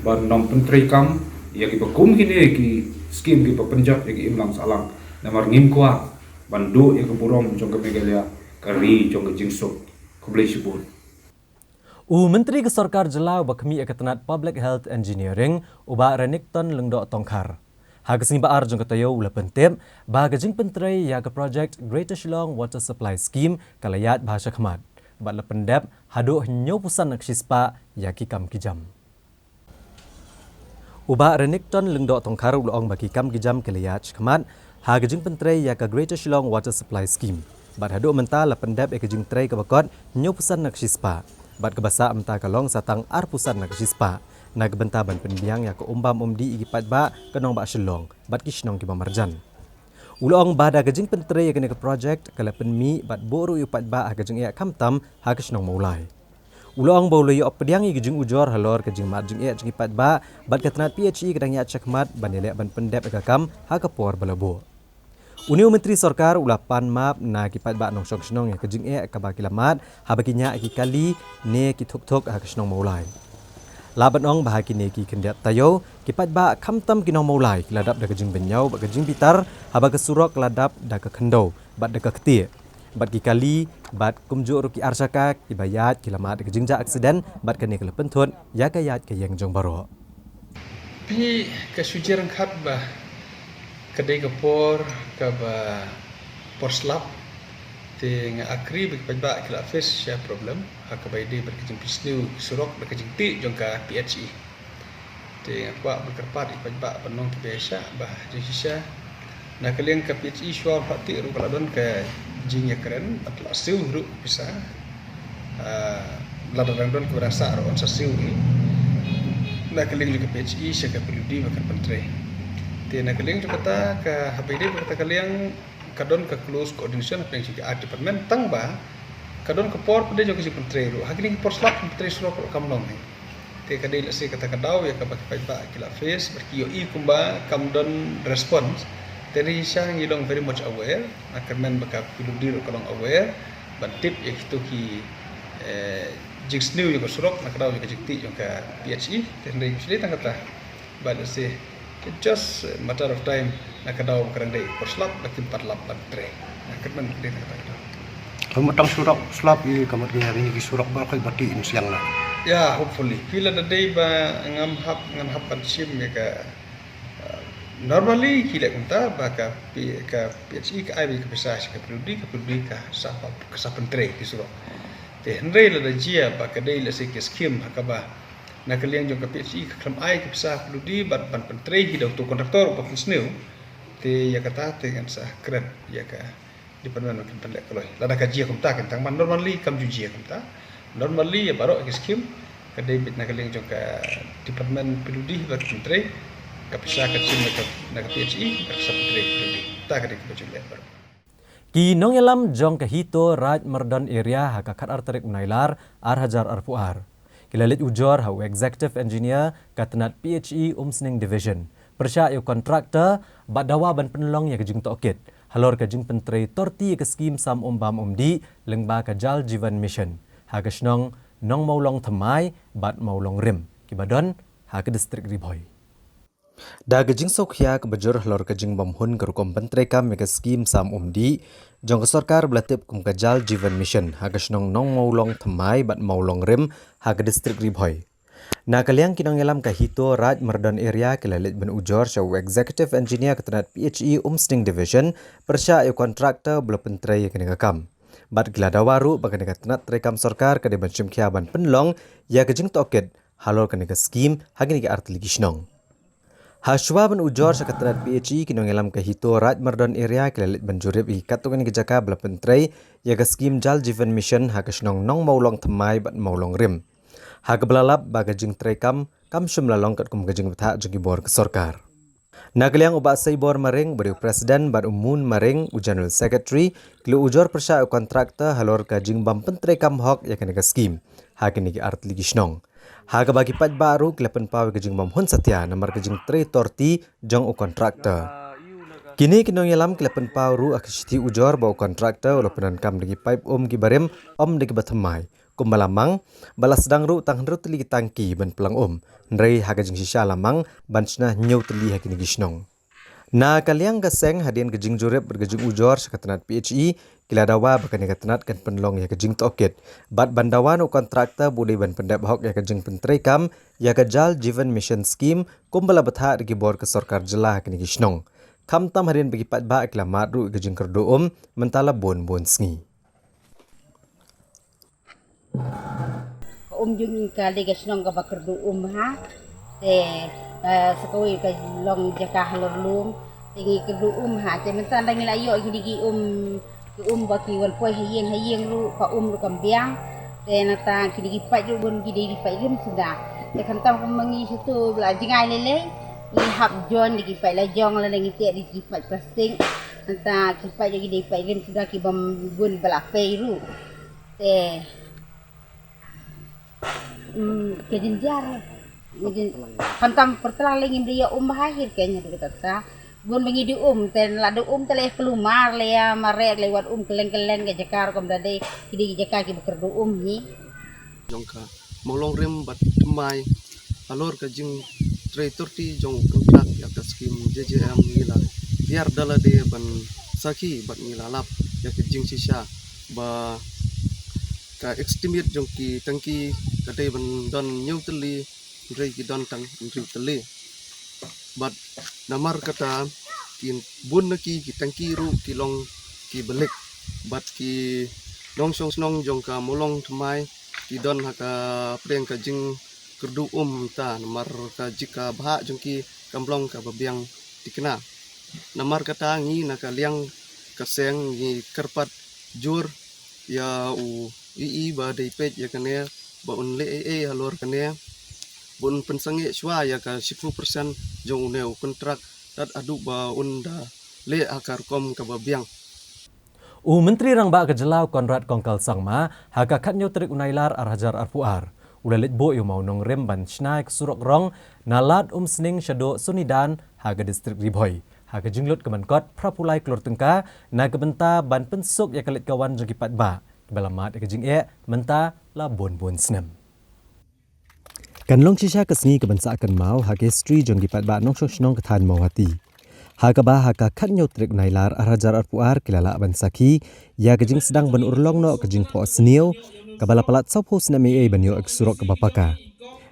ban nym pyntreikam ïa kiba kum kine ki skim kiba pynjot ïa ki imlang sahlang. Namar ngim kwah ban duh ïa ka burom jong ka Meghalaya, ka ri jong ka jingsuk. Khublei shibun. U Myntri ka Sorkar Jylla uba khmih ïa ka tnat Public Health Engineering, u Bah Renikton Lyngdoh Tongkhar, ha ka sngi ba ar jong ka taïew u la pyntip ba ka jingpyntrei ïa ka project Greater Shillong Water Supply Scheme ka la ïaid bha shakhmat bad la pyndep haduh hynñiewphew san na ka shispah ïa ki kam ki jam. U Bah Renikton Lyngdoh Tongkhar u la ong ba ki kam ki jam ki la ïaid shakhmat ha ka jingpyntrei ïa ka Greater Shillong Water Supply Scheme bad haduh mynta la pyndep ïa ka jingtrei kaba kot hynñiewphew san na ka shispah bad kaba sah mynta ka long sa tang arphew san na ka shispah na ka bynta ban pynbiang ïa ka umbam umdih ïa ki paidbah ka nongbah Shillong bad ki shnong kiba marjan. U la ong ba da ka jingpyntrei ïa kane ka project ka la pynmih bad buh ruh ïa u paidbah ha ka jingeh khamtam ha ka shnong Mawlai. U la ong ba u la ïoh pdiang ïa ka jingujor halor ka jingmad jingeh jong ki paidbah bad ka tnat P H E ka dang ïaid shakhmat ban ïaleh ban pyndep ïa ka kam ha ka por ba la buh. Une u Myntri Sorkar u la pan map na ki paidbah nongshong shnong ïa ka jingeh kaba ki la mad haba ki ñiah ïa ki kali ne ki thuk thuk ha ka shnong Mawlai. Lah ban ong ba ha kine ki khyndiat taïew ki paidbah khamtam ki nong Mawlai ki la dap da ka jingbynñiaw bad ka jingbitar haba ka surok ka la dap da ka khyndew bad da ka ktieh bad ki kali bad kumjuh ruh ki ar jaka kiba ïaid ki la mad da ka jingjia aksiden bad kane ka la pynthut ïa ka ïaid ka ïeng jong baroh. Phi, ka shu jia ryngkat ba ka dei ka por kaba por slap, te nga agree ba ki paidbah ki la face sha problem ha kaba ïadei bad ka jingpynsniew ki surok bad ka jingtieh jong ka P H E. Te nga kwah ban kyrpad ïa ki paidbah ban long kiba ïaishah ba jingshisha na ka liang ka P H E shuwa phah tieh ruh ka la don ka jingïakren bad la siew ruh ka pisa. Ah, lada dang don kiba dang sah ruh yn sa siew hi na ka liang jong ka P H E sha ka P W D ba kan pyntrei. Te na ka liang jong kata ka, haba ïadei bad kata ka liang ka don ka close coordination hapdeng jong ki ar department, tang ba ka don ka por pat de jong ka jingpyntrei ruh. Ha kine ki por slap jingpyntrei surok ruh kam long hi. Te ka dei lehse kata ka daw ïa kaba ki paidbah ki la face bad ki ïohi kumba kam don response. Te ngi sha ngi long very much aware, nga kyrmen ba ka P W D ruh ka long aware ban tip ïa kito ki, eh, jingsniew ïa ka surok na ka daw ïa ka jingtieh jong ka P H E. Te hynrei shu dei tang kata ba lehse just a matter of time, na ka daw ba ka dang dei por slap ba kin pat lap ban trei. Nga kyrmen ka dei tang kata ka daw. Ka mut tang surok slap ïa ka mut ïa ri ki surok ba khoi ba tieh in siang la. Ya, hopefully. Phi, lada dei ba ngam hap, ngan hap ban shim ïa ka, uh, normally ki leh kumta ba ka P-, ka P H E ka ai ba ka pisa sha ka P W D, ka P W D ka sa pa, ka sa pyntrei ki surok. Te hynrei lada jia ba ka dei lehse ka skim ha kaba na ka liang jong ka P H E ka khlem ai ka pisa P W D bad ban pyntrei hi da uto u kontraktor ba pynsniew. Te ïa kata te ngan sa kren ïa ka department ba kin pynleh kloi. Lada ka jia kumta kan tang, ban normally kam ju jia kumta. Normally ïa baroh ki skim ka dei beit na ka liang jong ka department P W D ba kin pyntrei, ka pisa ka shim na ka, na ka P H E, ka sa pyntrei P W D. Ta ka dei kaba ju leh baroh. Ki nongïalam jong ka HITO Raid Myrdon Area ha ka khatar tarik u Nailar ar hajar arphew ar ki la leit ujor ha u Executive Engineer ka tnat PHE Umsning Division pyrshah ïa u contractor bad dawa ban pynlong ïa ka jingtohkit halor ka jingpyntrei torti ïa ka skim sam um bam um dih lyngba ka Jal Jeevan Mission ha ka shnong Nongmawlong Thymmai bad Mawlong Rim kiba don ha ka distrik Ri Bhoi. Da ka jingsngewkhia kaba jur halor ka jingbymhun ka rukom pyntreikam ïa ka skim sam um dih jong ka sorkar ba la tip kum ka Jal Jeevan Mission ha ka shnong Nongmawlong Thymmai bad Mawlong Rim ha ka distrik Ri Bhoi. Na ka liang ki nongïalam ka HITO Raid Myrdon Area ki la leit ban ujor sha u Executive Engineer ka tnat PHE Umsning Division pyrshah ïa u contractor ba la pyntrei ïa kane ka kam. Bad ki la dawa ruh ba kane ka tnat treikam sorkar ka dei ban shimkhia ban pynlong ïa ka jingtohkit halor kane ka skim ha kine ki artylli ki shnong. Hashwa ban ujor sha ka tnat PHE ki nongïalam ka HITO Raid Myrdon Area ki la leit ban jurip ïa katto katne ka jaka ba la pyntrei ïa ka skim Jal Jeevan Mission ha ka shnong Nongmawlong Thymmai bad Mawlong Rim. Ha kaba la lap ba ka jingtreikam kam shym la long katkum ka jingbthah jong ki bor ka sorkar. Na ka liang u Bah Seibor Maring ba dei u President bad u Mun Maring u General Secretary ki la ujor pyrshah ïa u contractor halor ka jingbym pyntreikam hok ïa kane ka skim ha kine ki artylli ki shnong. Ha kaba ki paidbah ruh ki la pynpaw ïa ka jingbymhun satia namar ka jingtrei torti jong u contractor. Kine ki nongïalam ki la pynpaw ruh ha ka shithi ujor ba u contractor u la pyndonkam da ki paip um kiba rim, ym da kiba thymmai kumba la mang, ba la sdang ruh tang hynriew tylli ki tangki ban plang um, hynrei ha ka jingshisha la mang ban shna hynñiew tylli ha kine ki shnong. Na ka liang ka seng, hadien ka jingjurip bad ka jingujor sha ka tnat PHE, ki la dawa ba kane ka tnat kan pynlong ïa ka jingtohkit bad ban dawa na u contractor ba u dei ban pyndep hok ïa ka jingpyntreikam ïa ka Jal Jeevan Mission Scheme kumba la bthah da ki bor ka sorkar jylla ha kine ki shnong. Khamtam hadien ba ki paidbah ki la mad ruh ïa ka jingkyrduh um mynta la bun bun sngi. Ka um jong ngi ka dei ka shnong kaba kyrduh um ha. Te, eh, sa kawei ka long jaka halor lum. Te ngi kyrduh um ha. Te mynta nda ngi la ïoh kine ki um, ki um ba ki wan poi ha ïing ha ïing ruh, ka um ruh kam biang. Te nangta kine ki paip ruh bun ki dei ki paip rim suda. Te khamtam kum ma ngi shuh tu ba la jngai lei lei. Ngi hap jon da ki paip la jong lane ngi teh da ki paip plastik. Nangta ki paip ruh ki dei paip rim suda ki bym bun ba la pei ruh. Te, mm, ka jynjar. Ka jyn-, khamtam pyrtlang lei ngim da ïa um bha hi keiñ ha kata. Bun ba ngi da um, te la da um te la ïa kulmar, la ïa mareh, la ïa wad um kylleng kylleng ka jaka ruh kam da dei, ki dei ki jaka kiba kyrduh um hi. Jong ka Mawlong Rim bad Thymmai halor ka jingtrei torti jong u kontrak ïa ka skim J J M ngi la tiar da lade ban sakhi bad ngi la lap ïa ka jingshisha ba ka estimate jong ki tangki ka dei ban don hynñiew tylli, hynrei ki don tang hynriew tylli. Bad namar kata ki bun na ki, ki tangki ruh ki long kiba lek. Bad ki nongshong shnong jong ka Mawlong Thymmai ki don ha ka pdeng ka jingkyrduh um mynta namar ka jaka bhah jong ki kam long kaba biang thikna. Namar kata ngi na ka liang ka seng ngi kyrpad jur ïa u EE ba dei peit ïa kane, ba un leh ei ei halor kane, ba un pynsangeh shuwa ïa ka shiphew percent jong une u kontrak tad haduh ba un da leh ha ka rukom kaba biang. U Myntri Rangbah ka jylla u Conrad Kongkal Sangma ha ka khathynñiew tarik u Nailar ar hajar arphew ar u la leit buh ïa u mawnongrim ban shna ïa ka surok rong na Lad Umsning shaduh Sonidan ha ka distrik Ri Bhoi ha ka jinglut ka ban kot phra phew lai klur tyngka na ka bynta ban pynsuk ïa ka leit ka wan jong ki paidbah kiba la mad ïa ka jingeh mynta la bun bun snem. Kan long shisha ka sngi ka ban sah kynmaw ha ka history jong ki paidbah nongshong shnong ka thaiñ Mawhati, ha kaba ha ka khathynñiew tarik u Nailar ar hajar arphew ar ki la lah ban sakhi ïa ka jingsdang ban urlong noh ka jingphohsniew kaba la palat sawphew snem ei ei ban ïoh ïa ka surok kaba paka.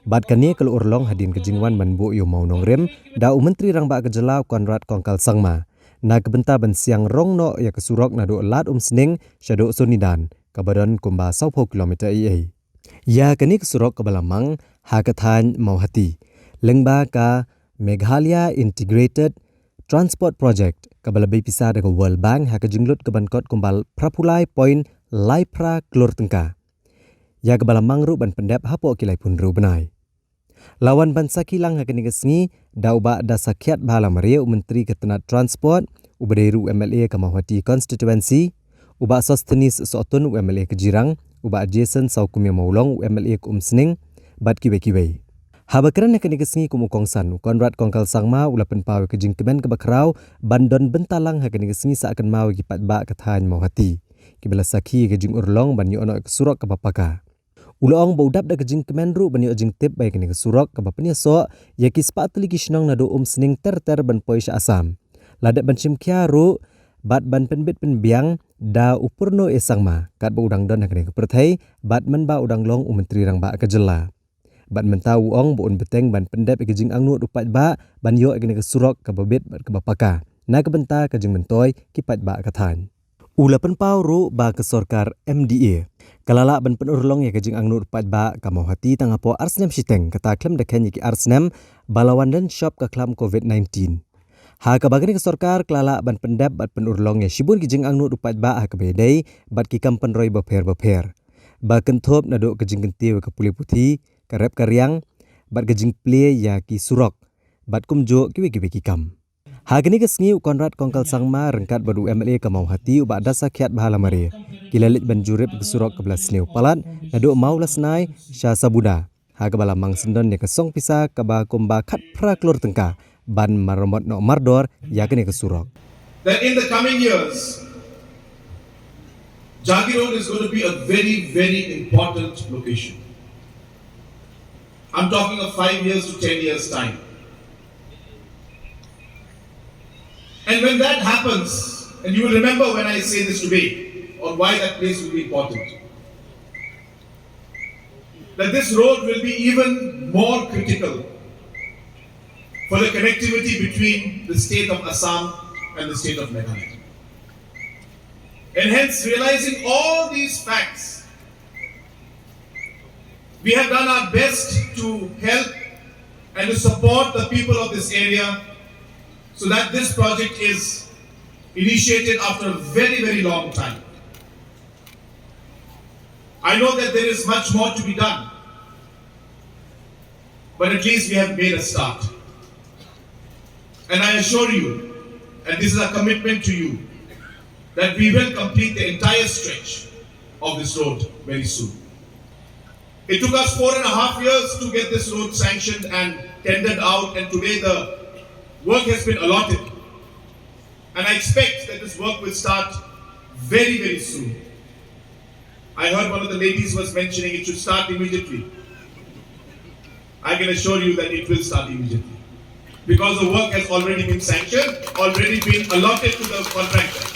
Bad kane ka la urlong hadien ka jingwan ban buh ïa u mawnongrim da u Myntri Rangbah ka jylla u Conrad Kongkal Sangma na ka bynta ban siang rong noh ïa ka surok naduh Lad Umsning shaduh Sonidan kaba don kumba sawphew kilometer ei ei. Ïa kane ka surok kaba la mang ha ka thaiñ Mawhati lyngba ka Meghalaya Integrated Transport Project kaba la bei pisa da ka World Bank ha ka jinglut ka ban kot kumba phra phew lai point lai phra klur tyngka, ïa kaba la mang ruh ban pyndep hapoh ki laiphew hynriew bnai. La wan ban sakhi lang ha kane ka sngi da u Bah Dasakhiatbha Lamare, u Myntri ka tnat Transport, uba dei ruh u M L A ka Mawhati Constituency, u Bah Sosthenes Sohtun, u M L A ka Jirang, u Bah Jason Sawkumia Mawlong, u M L A ka Umsning, bad kiwei kiwei. Haba kren ha kane ka sngi kum u kongsan, u Conrad Kongkal Sangma u la pynpaw ïa ka jingkmen kaba khraw ban don bynta lang ha kane ka sngi sah kynmaw ïa ki paidbah ka thaiñ Mawhati, kiba la sakhi ïa ka jingurlong ban ïoh noh ïa ka surok kaba paka. U la ong ba u dap da ka jingkmen ruh ban ïoh jingtip ba ïa kane ka surok kaba pynïasoh ïa ki spah tylli ki shnong naduh Umsning ter ter ban poi sha Assam, la dep ban shim khia ruh bad ban pynbit pynbiang da u Purno A Sangma katba u dang don ha kane ka pyrthei bad mynba u dang long u Myntri Rangbah ka jylla. Bad mynta u ong ba un bteng ban pyndep ïa ka jingangnud u paidbah ban ïoh ïa kane ka surok kaba bit bad kaba paka na ka bynta ka jingmyntoi ki paidbah ka thaiñ. U la pynpaw ruh ba ka sorkar M D A ka la lah ban pynurlong ïa ka jingangnud u paidbah ka Mawhati tang hapoh ar snem shiteng, kata khlem da kheiñ ïa ki ar snem ba la wan don shop ka khlam covid nineteen. Ha kaba kane ka sorkar ka la lah ban pyndep bad pynurlong ïa shibun ki jingangnud u paidbah ha kaba ïadei bad ki kam pynroi bapher bapher, ba kynthup naduh ka jingkyntiew ïa ka pule puthi, ka rep ka riang, bad ka jingplie ïa ki surok, bad kumjuh kiwei kiwei ki kam. Ha kane ka sngi u Conrad Kongkal Sangma ryngkat bad u M L A ka Mawhati u Bah Dasakhiatbha Lamare ki la leit ban jurip ïa ka surok kaba la sniew palat naduh Mawlasnai sha Sabuda, ha kaba la mang syndon ïa ka song pisa kaba kumba khatphra klur tyngka ban maramot noh mardor ïa kane ka surok. That in the coming years, Jagi Road is going to be a very, very important location. I'm talking of five years to ten years' time. And when that happens, and you will remember when I say this today, on why that place will be important, that this road will be even more critical for the connectivity between the state of Assam and the state of Meghalaya. And hence, realizing all these facts, we have done our best to help and to support the people of this area so that this project is initiated after a very, very long time. I know that there is much more to be done, but at least we have made a start. And I assure you, and this is a commitment to you, that we will complete the entire stretch of this road very soon. It took us four and a half years to get this road sanctioned and tendered out, and today the work has been allotted. And I expect that this work will start very, very soon. I heard one of the ladies was mentioning it should start immediately. I can assure you that it will start immediately. Because the work has already been sanctioned, already been allotted to the contractor.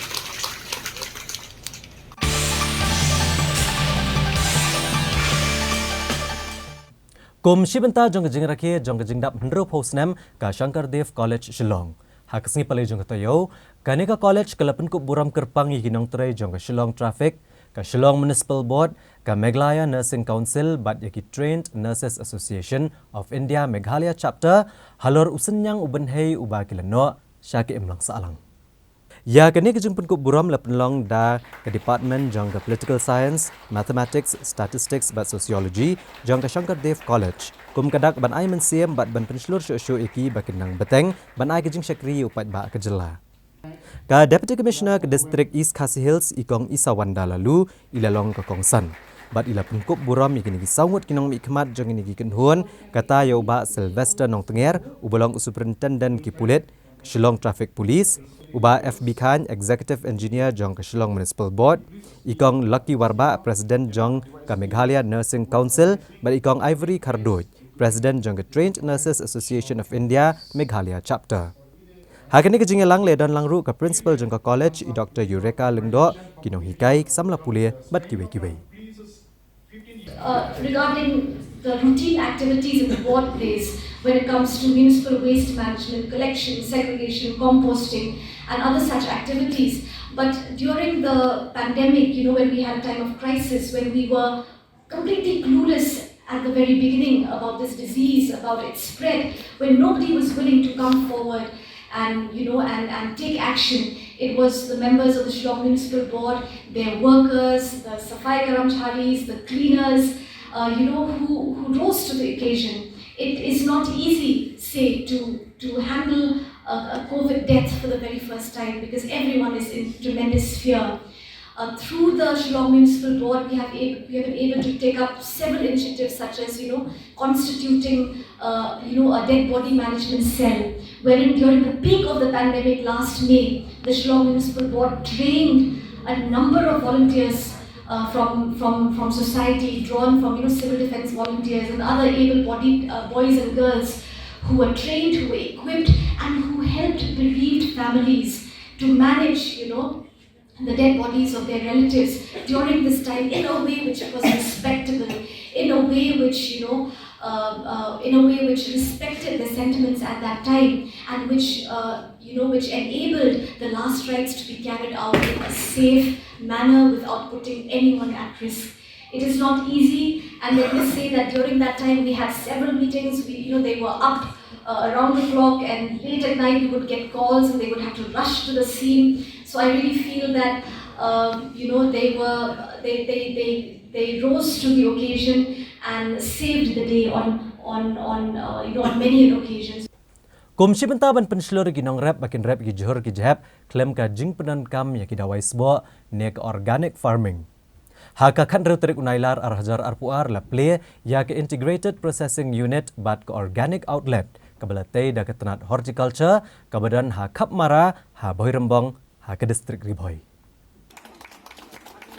Kum shi bynta jong ka jingrakhe jong ka jingdap hynriewphew snem ka Shankar Dev College Shillong, ha ka sngi palei jong ka taïew, kane ka college ka la pynkup burom kyrpang ïa ki nongtrei jong ka Shillong Traffic, ka Shillong Municipal Board, ka Meghalaya Nursing Council bad ïa ki Trained Nurses Association of India Meghalaya Chapter halor u synñiang u bynhei uba ki la noh sha ka imlang sahlang. Ïa kane ka jingpynkup burom la pynlong da ka Department jong ka Political Science, Mathematics, Statistics bad Sociology jong ka Shankar Dev College kum ka dak ban ai mynsiem bad ban pynshlur shuh shuh ïa ki ba kin nang bteng ban ai ka jingshakri ïa u paidbah ka jylla. Ka Deputy Commissioner ka District East Khasi Hills, i Kong Isawanda Laloo, i la long ka kongsan bad i la pynkup burom ïa kine ki saw ngut ki nongmihkhmat jong kine ki kynhun, kata ïa u Bah Sylvester Nongtnger uba long u Superintendent ki pulit ka Shillong Traffic Police, u Bah F B Khan, Executive Engineer jong ka Shillong Municipal Board, i Kong Lucky Warbah, President jong ka Meghalaya Nursing Council, bad i Kong Ivory Kharduid, President jong ka Trained Nurses Association of India Meghalaya Chapter. Ha kane ka jingïalang la don lang ruh ka Principal jong ka college, i Doctor Eureka Lyngdoh, ki nonghikai, ki samla pule bad kiwei kiwei. Uh, regarding the routine activities in the board place when it comes to municipal waste management, collection, segregation, composting, and other such activities. But during the pandemic, you know, when we had a time of crisis, when we were completely clueless at the very beginning about this disease, about its spread, when nobody was willing to come forward and, you know, and, and take action. It was the members of the Shillong Municipal Board, their workers, the Safai Karamcharis, the cleaners, uh, you know, who, who rose to the occasion. It is not easy, say, to, to handle a, a COVID death for the very first time, because everyone is in tremendous fear. Uh, through the Shillong Municipal Board, we have, ab- we have been able to take up several initiatives, such as, you know, constituting, uh, you know, a dead body management cell, wherein during the peak of the pandemic last May, the Shillong Municipal Board trained a number of volunteers uh, from, from, from society, drawn from, you know, civil defense volunteers and other able-bodied uh, boys and girls who were trained, who were equipped, and who helped bereaved families to manage, you know, the dead bodies of their relatives during this time in a way which was respectable, in a way which, you know, uh, uh, in a way which respected the sentiments at that time, and which, uh, you know, which enabled the last rites to be carried out in a safe manner without putting anyone at risk. It is not easy, and let me say that during that time we had several meetings. We, you know, they were up uh, around the clock, and late at night we would get calls, and they would have to rush to the scene. So I really feel that, um, you know, they were they they they they rose to the occasion and saved the day on on on uh, you know, on many an occasion. Kum shi bynta ban pynshlur ïa ki nongrep ba kin rep ïa ki jhur ki jhep khlem ka jingpyndonkam ïa ki dawai sboh ne ka organic farming. Ha ka khathynriew tarik u Nailar ar hajar arphew ar la plie ïa ka Integrated Processing Unit bad ka Organic Outlet kaba la tei da ka tnat Horticulture kaba don ha Khapmara ha Bhoirymbong ha ka district Ri Bhoi.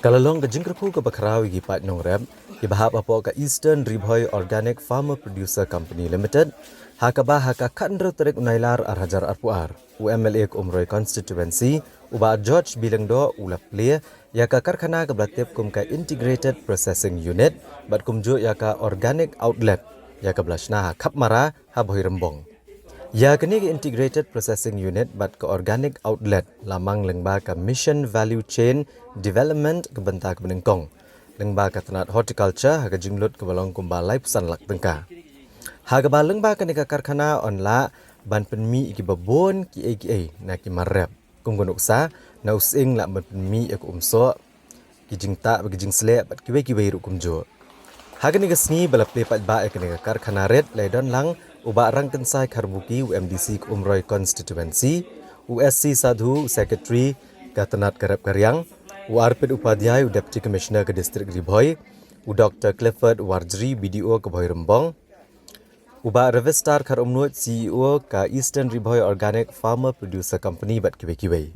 Ka la long ka jingkyrkhu kaba khraw ïa ki paid nongrep kiba hap hapoh ka Eastern Ri Bhoi Organic Farmer Producer Company Limited, ha kaba ha ka khathynriew tarik u Nailar ar hajar arphew ar, u M L A ka Umroi Constituency, u Bah George B Lyngdoh, u la plie ïa ka karkhana kaba la tip kum ka Integrated Processing Unit bad kumjuh ïa ka Organic Outlet, ïa kaba la shna ha Khapmara ha Bhoirymbong. Ïa kane ka Integrated Processing Unit bad ka Organic Outlet la mang lyngba ka Mission Value Chain Development ka bynta kaba nyngkong, lyngba ka tnat Horticulture ha ka jinglut kaba long kumba laiphew san lak tyngka. Ha kaba lyngba kane ka karkhana yn lah ban pynmih ïa kiba bun kiei kiei na ki mar rep. Kum ka nuksa, na u sying lah ban pynmih ïa ka umsoh, ki jingtah bad ki jingsleh bad kiwei kiwei ruh kumjuh. Ha kane ka sngi ba la plie paidbah ïa kane ka karkhana rit, la ïadon lang u Bah Rangkynsai Kharbuki, u M D C ka Umroi Constituency, u S C Sadhu, u Secretary ka tnat ka rep ka riang, u Arpit Upadhyay, u Deputy Commissioner ka District Ri Bhoi, u Doktor Clifford Warjri, B D O ka Bhoirymbong, u Bah Revistar Kharumnuid, C E O ka Eastern Ri Bhoi Organic Farmer Producer Company bad kiwei kiwei.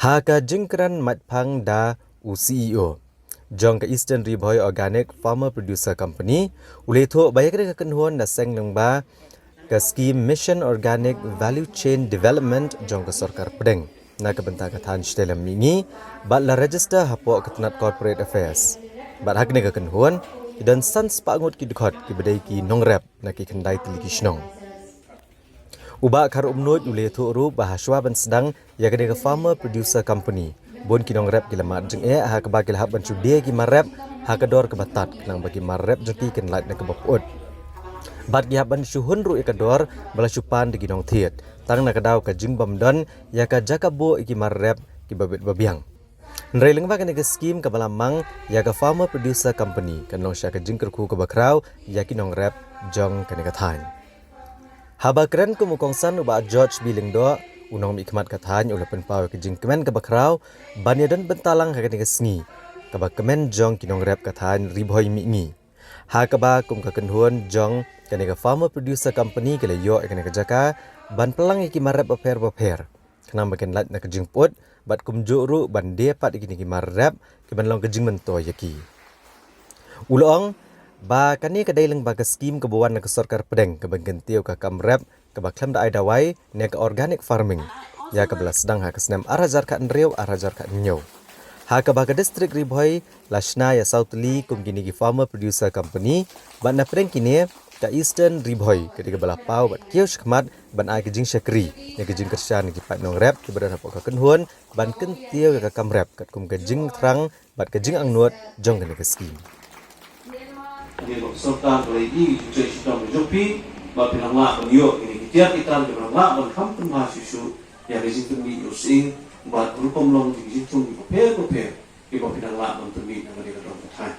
Ha ka jingkren maitphang da u C E O jong ka Eastern Ri Bhoi Organic Farmer Producer Company, u la ïathuh ba ïa kane ka kynhun la seng lyngba ka skim Mission Organic Value Chain Development jong ka sorkar pdeng na ka bynta ka thaiñ shatei lam mihngi bad la register hapoh ka tnat Corporate Affairs. Bad ha kane ka kynhun ki don san spah ngut ki dkhot kiba dei ki nongrep na ki khyndai tylli ki shnong. U Bah Kharumnuid u la ïathuh ruh ba ha shuwa ban sdang ïa kane ka Farmer Producer Company, bun ki nongrep ki la mad jingeh ha kaba ki la hap ban shu die ki mar rep ha ka dor kaba tad, khnang ba ki mar rep jong ki kin lait na kaba pyut. Bad ki hap ban shu hun ruh ïa ka dor ba la shu pan da ki nongthied, tang na ka daw ka jingbym don ïa ka jaka buh ïa ki mar rep kiba bit ba biang. Hynrei lyngba kane ka skim kaba la mang ïa ka Farmer Producer Company, kan long sha ka jingkyrkhu kaba khraw ïa ki nongrep jong kane ka thaiñ. Haba kren kum u kongsan, u Bah George B Lyngdoh, u nongmihkhmat ka thaiñ, u la pynpaw ïa ka jingkmen kaba khraw ban ïadon bynta lang ha kane ka sngi kaba kmen jong ki nongrep ka thaiñ Ri Bhoi mihngi, ha kaba kum ka kynhun jong kane ka Farmer Producer Company ki la ïoh ïa kane ka jaka ban pynlang ïa ki mar rep bapher bapher, khnang ba kin lait na ka jingpyut bad kumjuh ruh ban die pat ïa kine ki mar rep kiban long ka jingmyntoi ïa ki. U la ong ba kane ka dei lyngba ka skim kaba wan na ka sorkar pdeng kaban kyntiew ka kam rep kaba khlem da ai dawai ne ka organic farming, ïa kaba la sdang ha ka snem ar hajar khathynriew, ar hajar khathynñiew, ha kaba ka district Ri Bhoi la shna ïa saw tylli kum kine ki Farmer Producer Company, bad na pdeng kine ka Eastern Ri Bhoi ka dei kaba la paw bad kiew shakhmat ban ai ka jingshakri ne ka jingkyrshan ïa ki paid nongrep kiba don hapoh ka kynhun ban kyntiew ïa ka kam rep katkum ka jingthrang bad ka jingangnud jong kane ka skim. Sorkar ka la ïohi ka jingtrei shitom ka jong phi ba phi nang lah ban ïoh kine ki tiar ki tar kiba nang lah ban kham pynbha shuh shuh ïa ka jingpynmih ïa u sying bad rukom long jong ki jingthung kiba pher bapher kiba phi nang lah ban pynmih na kane ka dong ka thaiñ.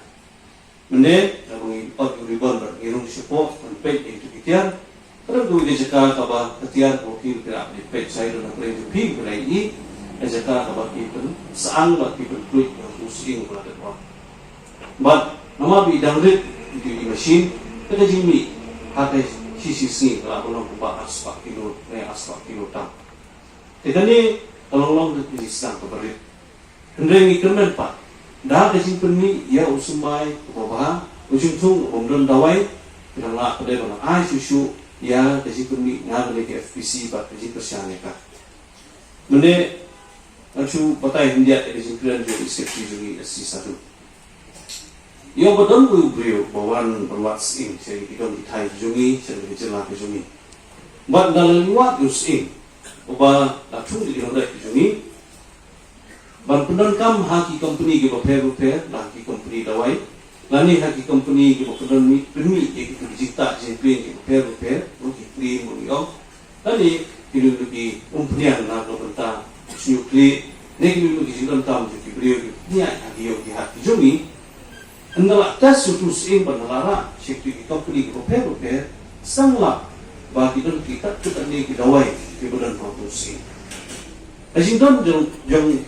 Mynne, haba ngi ot ïa u ribon bad ngi rung shapoh ban peit ïa kito ki tiar, ka don kawei ka jaka kaba ka tiar kaba phi, phi lah ban peit, sa ïa don hapdeng jong phi, phi lah ïohi ka jaka kaba ki pynshong bad ki pynpluid ïa uto u sying ba la dep ot. Bad namar ba i dang rit ïa ki machine, ka jingmih ha ka shi shi sngi ka lah ban long kumba arspah kilo, eh, arspah kilo tam. Te kane ka long long ka jingsdang kaba rit. Hynrei ngi kyrmen pat, da ka jingpynmih ïa u symbai uba bha, u jingthung uba ym don dawai, ki nang lah pat de ban ai shuh shuh ïa ka jingpynmih na kane ka F P C bad ka jingkyrshan ïa ka. Mynne ngan shu batai khyndiat ïa ka jingkren jong i Secretary jong ngi, S C Sadut. Ïoh ba don uwei u briew ba wan ban wad sying sha ki dong ki thaiñ ki jong ngi, sha ka jylla ka jong ngi. Bad ynda la wad ïa u sying uba la thung ïa ki nongrep ki jong ngi, ban pyndonkam ha ki company kiba pher bapher, la ki company dawai, lane ha ki company kiba pyndon mih, pynmih ïa ki jingtah jingpynïaid kiba pher bapher, ruh ki cream ruh ïoh. Lane kine ki umphniang na ka bynta sniew khlieh, ne kine ki jingdonkam jong ki briew ki pynïaid ha ki ïew ki hat ki jong ngi. Ynda la test uto u sying bad ynda la rah sha kito ki company kiba pher bapher, sdang lap ba ki don ki kat ki kat ne ki dawai kiba don ha uto u sying. Ka jingdon jong, jong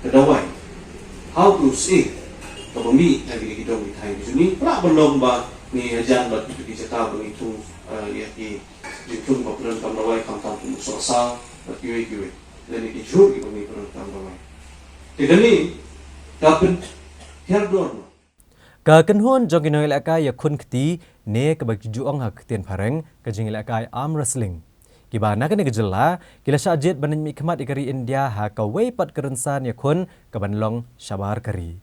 ka dawai ha uto u sying kaba mih na kine ki dong ki thaiñ ki jong ngi, ka lah ban long ba ngi hajan bad kito ki jaka ba ngi thung, eh, ïa ki jingthung ba pyndonkam dawai, khamtam kum u sohsaw bad kiwei kiwei, lane ki jhur kiba ngi pyndonkam dawai. Te kane ka pynhiar dor noh. Ka kynhun jong ki nongïalehkai ïakhun kti, ne kaba ki ju ong ha ka ktien phareng ka jingïalehkai arm wrestling, kiba na kane ka jylla ki la shah jied ban leit mihkhmat ïa ka ri India ha kawei pat ka rynsan ïakhun kaban long shabar ka ri.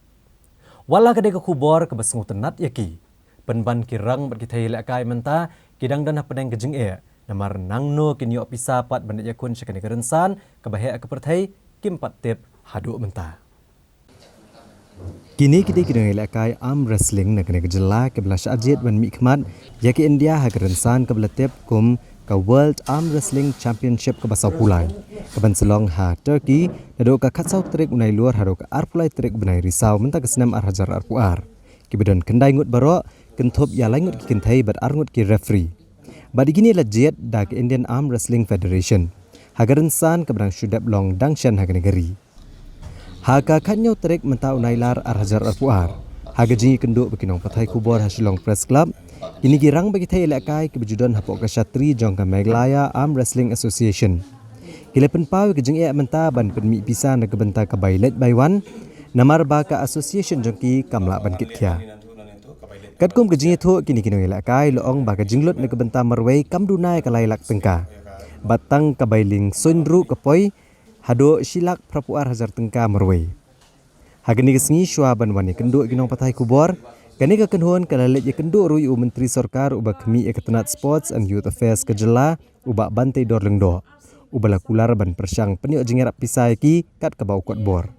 Wat la ka dei ka khubor kaba sngewtynnat ïa ki, pynban ki rang bad ki thei ïalehkai mynta ki dang don hapdeng ka jingeh, namar nangno kin ïoh pisa pat ban leit ïakhun sha kane ka rynsan kaba heh ka pyrthei kim pat tip haduh mynta. Kine ki dei ki nongïalehkai arm wrestling na kane ka jylla kiba la shah jied ban mihkhmat ïa ka India ha ka rynsan kaba la tip kum ka World Arm Wrestling Championship kaba sawphew lai, kaban sa long ha Turkey naduh ka khatsaw tarik u Nailur haduh ka arphew lai tarik u bnai Risaw mynta ka snem ar hajar arphew ar. Kiba don khyndai ngut baroh, kynthup ïa lai ngut ki kynthei bad ar ngut ki referee. Bad ïa kine la jied da ka Indian Arm Wrestling Federation ha ka rynsan kaba dang shu dep long dang shen ha kane ka ri. Ha ka khatñiew tarik mynta u Nailar ar hajar arphew ar, ha ka jingïakynduh bad ki nongpathai khubor ha Shillong Press Club, kine ki rang bad ki thei ïalehkai kiba ju don hapoh ka shatri jong ka Meghalaya Arm Wrestling Association, ki la pynpaw ïa ka jingeh mynta ban pynmih pisa na ka bynta ka bai leit bai wan, namar ba ka association jong ki kam lah ban kit khia. Katkum ka jingïathuh, kine ki nongïalehkai la ong ba ka jinglut na ka bynta marwei kam duna ïa ka lai lak tyngka, bad tang ka bai lieng suiñ ruh ka poi haduh shi lak phraphew ar hajar tyngka marwei. Ha kane ka sngi, shuwa ban wan ïakynduh ïa ki nongpathai khubor, kane ka kynhun ka la leit ïakynduh ruh ïa u Myntri Sorkar uba khmih ïa ka tnat Sports and Youth Affairs ka jylla, u Bah Banteidor Lyngdoh, uba la kular ban pyrshang pynïoh jingïarap pisa ïa ki kat kaba u kot bor.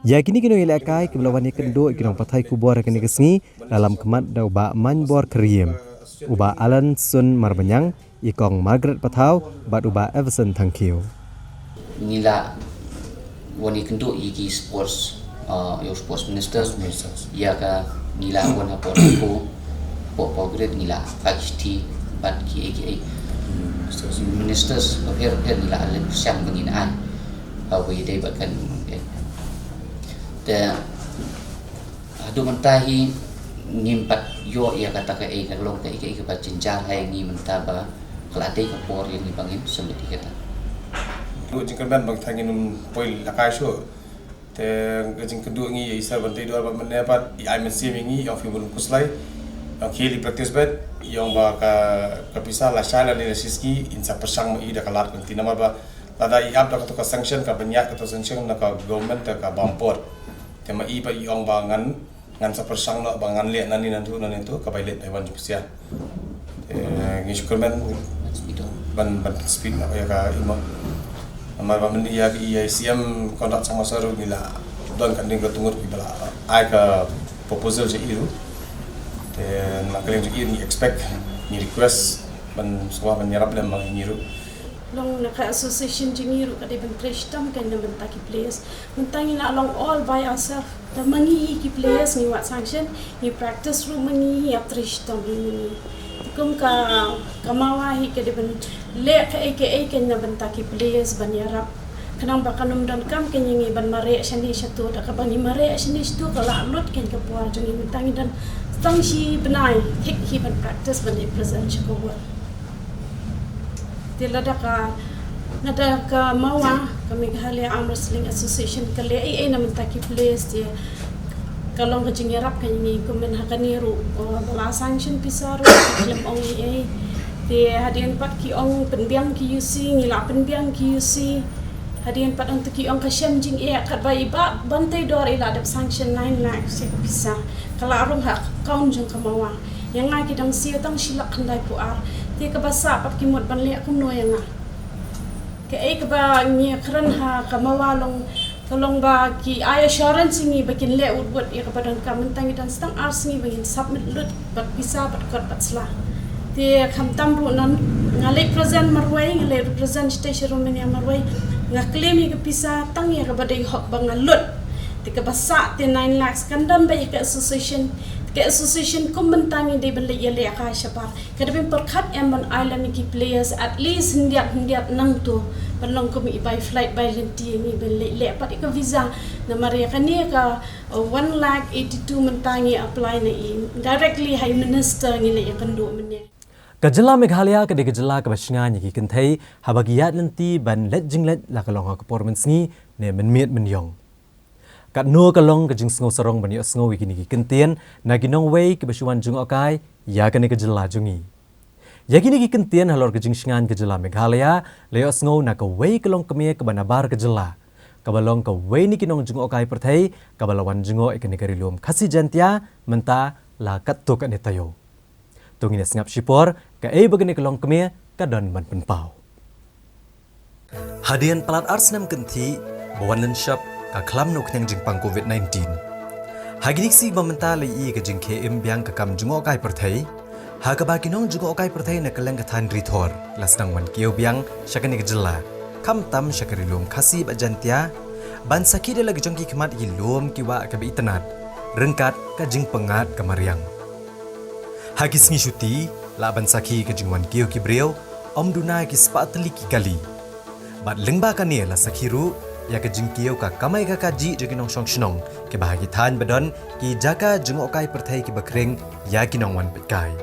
Ïa kine ki nongïalehkai kiba la wan ïakynduh ïa ki nongpathai khubor ha kane ka sngi, la lam khmat da u Bah Maïnbor Kyrïem, u Bah Alan Sun Marbaniang, i Kong Margaret Pathaw bad u Bah Everson Thangkhiew. Ngi la wan ïakynduh ïa ki sports, uh, ïa u sports minister. Sports minister. Ïa ka ngi la wan hapoh, hapoh, hapoh Congress ngi la ai shithi bad kiei kiei. Hmm, ministers. Ministers bapher bapher ngi la leit pyrshang ba ngin ai. Haba ïadei bad kane. Te haduh mynta hi ngim pat ïoh ïa kata kaei, ka long kaei kaei kaba jynjar ha ngi mynta ba ka la dei ka por ïa ngi ba ngin submit ïa kata. Ruh jingkyrmen ba ngin poi lehkai shuh. Te ka jingkynduh ngi ïa i Sir Banteidor ba mynne pat i ai mynsiem ïa ngi, i ong phi bun khuslai. I ong khie leit practice bad i ong ba ka, ka pisa lashai lane lashisngi in sa pyrshang ma i da ka lad ka lynti namar ba lada i ap da kato ka sanction, ka bniah kato sanction na ka government te ka bam por. Te ma i pat i ong ba ngan, ngan sa pyrshang noh ba ngan leh nangne nangtu nangne nangtu ka bai leit bai wan jong pisa. Eh, ngi shu kyrmen ban, ban speed noh ïa ka imot. Namar ba mynne ïa ka, ïa i C M Conrad Sangma Soiry ruh ngi la don ka ding ka tungut kiba la ai ka proposal sha i ruh. Te na ka liang jong i ngi expect, ngi request ban sngewbha ban ïarap lem bad ngi ruh. Long na ka association jong ngi ruh ka dei ban trei shitom kein na bynta ki players. Mynta ngi la long all by ourselves. Da ma ngi hi ki players ngi wad sanction, ngi practice ruh ma ngi hi, ïa trei shitom hi ma ngi. Te kum ka, ka Mawa hi ka dei ban leh kaei kaei kein na bynta ki players ban ïarap. Khnang ba kan ym donkam kein ïa ngi ban mareh shane shato, da kaba ngi mareh shane shato ka la lut kein ka por jong ngi. Mynta ngi don tang shi bnai thik hi ban practice ban leit present sha ka world. Te lada ka, lada ka Mawa, ka Meghalaya Arm Wrestling Association ka leh ei ei na bynta ki players, te ka long ka jingïarap ka ïa ngi, kumne ha kane ruh, uh, ba la sanction pisa ruh, khlem ong ei ei. Te hadien pat ki ong pynbiang ki U C, ngi la pynbiang ki U C. Hadien pat hangto ki ong ka shem jingeh, katba i Bah Banteidor i la dep sanction nine lakhs ïa ka pisa. Ka la rung ha account jong ka Mawa. Ïa nga ki dang siew tang shi lak khyndai phew ar. Te kaba sah pat ki mut ban leh kumno ïa nga. Kaei kaba ngi kren ha ka Mawa long, ka long ba ki ai assurance ïa ngi ba kin leh wut wut ïa kaba donkam. Mynta ngi dang sdang ar sngi ba ngin submit lut bad pisa bad kot bad sla. Te khamtam ruh ngan, nga leit present marwei, nga leit represent sha Romania marwei. Nga claim ïa ka pisa tang ïa kaba dei hok ba nga lut. Te kaba sah te nine lakhs kan don beit ïa ka association. Te ka association kum mynta ngi dei ban leit ïaleh ka shabar. Ka dei ban pyrkhat em ban ai lem ïa ki players at least hyndiat hyndiat nangto. Ban long kum i bai flight bai lynti ïa ngi ban leit leh pat ïa ka visa. Namar ïa kane ka, uh, one lakh eighty-two mynta ngi apply na i directly ha i minister ngi leit ïakynduh mynne. Ka jylla Meghalaya ka dei ka jylla kaba shngaiñ ïa ki kynthei haba ki ïaid lynti ban leit jingleit, la ka long ha ka por mynsngi ne mynmiet mynïong. Katno ka long ka jingsngew sarong ban ïohsngew ïa kine ki kyntien na ki nongwei kiba shu wan jngohkai ïa kane ka jylla jong ngi. Ïa kine ki kyntien halor ka jingshngaiñ ka jylla Meghalaya la ïohsngew na kawei ka longkmie kaba nabar ka jylla, kaba long kawei na ki nongjngohkai pyrthei kaba la wan jngoh ïa kane ka Ri Lum Khasi Jaiñtia mynta la katto katne taïew. To ngin ïa sngap shipor kaei ba kane ka longkmie ka don ban pynpaw. Hadien palat ar snem kynthih ba wan lynshop ka khlam na u khñiang jingpang covid nineteen. Ha kine ki sngi ba mynta la ïohi ka jingkhie im biang ka kam jngohkai pyrthei, ha kaba ki nongjngohkai pyrthei na kylleng ka thaiñ Ri Thor la sdang wan kiew biang sha kane ka jylla, khamtam sha ka Ri Lum Khasi bad Jaiñtia, ban sakhi da la ki jong ki khmat ïa ki lum ki wah kiba itynnad ryngkat ka jingpyngngad ka mariang. Ha ki sngi shuti, lah ban sakhi ka jingwan kiew ki briew, ym duna ki spah tylli ki kali. Bad lyngba kane la sakhi ruh ïa ka jingkiew ka kamai ka kajih jong ki nongshong shnong kiba ha ki thaiñ ba don ki jaka jngohkai pyrthei kiba khring ïa ki nongwan peitkai.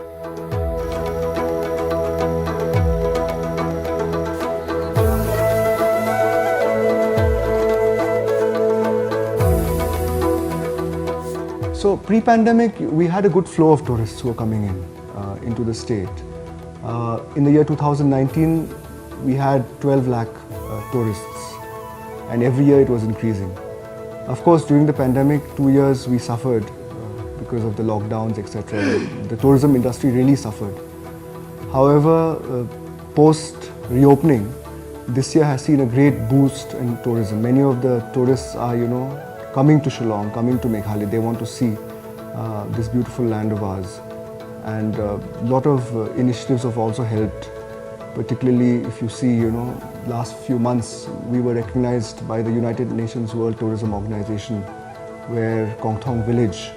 So pre-pandemic, we had a good flow of tourists who were coming in, uh, into the state. Uh, in the year two thousand nineteen, we had twelve lakh, uh, tourists, and every year it was increasing. Of course, during the pandemic, two years we suffered, uh, because of the lockdowns, et cetera. The tourism industry really suffered. However, uh, post reopening, this year has seen a great boost in tourism. Many of the tourists are, you know, coming to Shillong, coming to Meghalaya. They want to see, uh, this beautiful land of ours. And a lot of, uh, initiatives have also helped, particularly if you see, you know, last few months, we were recognized by the United Nations World Tourism Organization, where Kongthong village,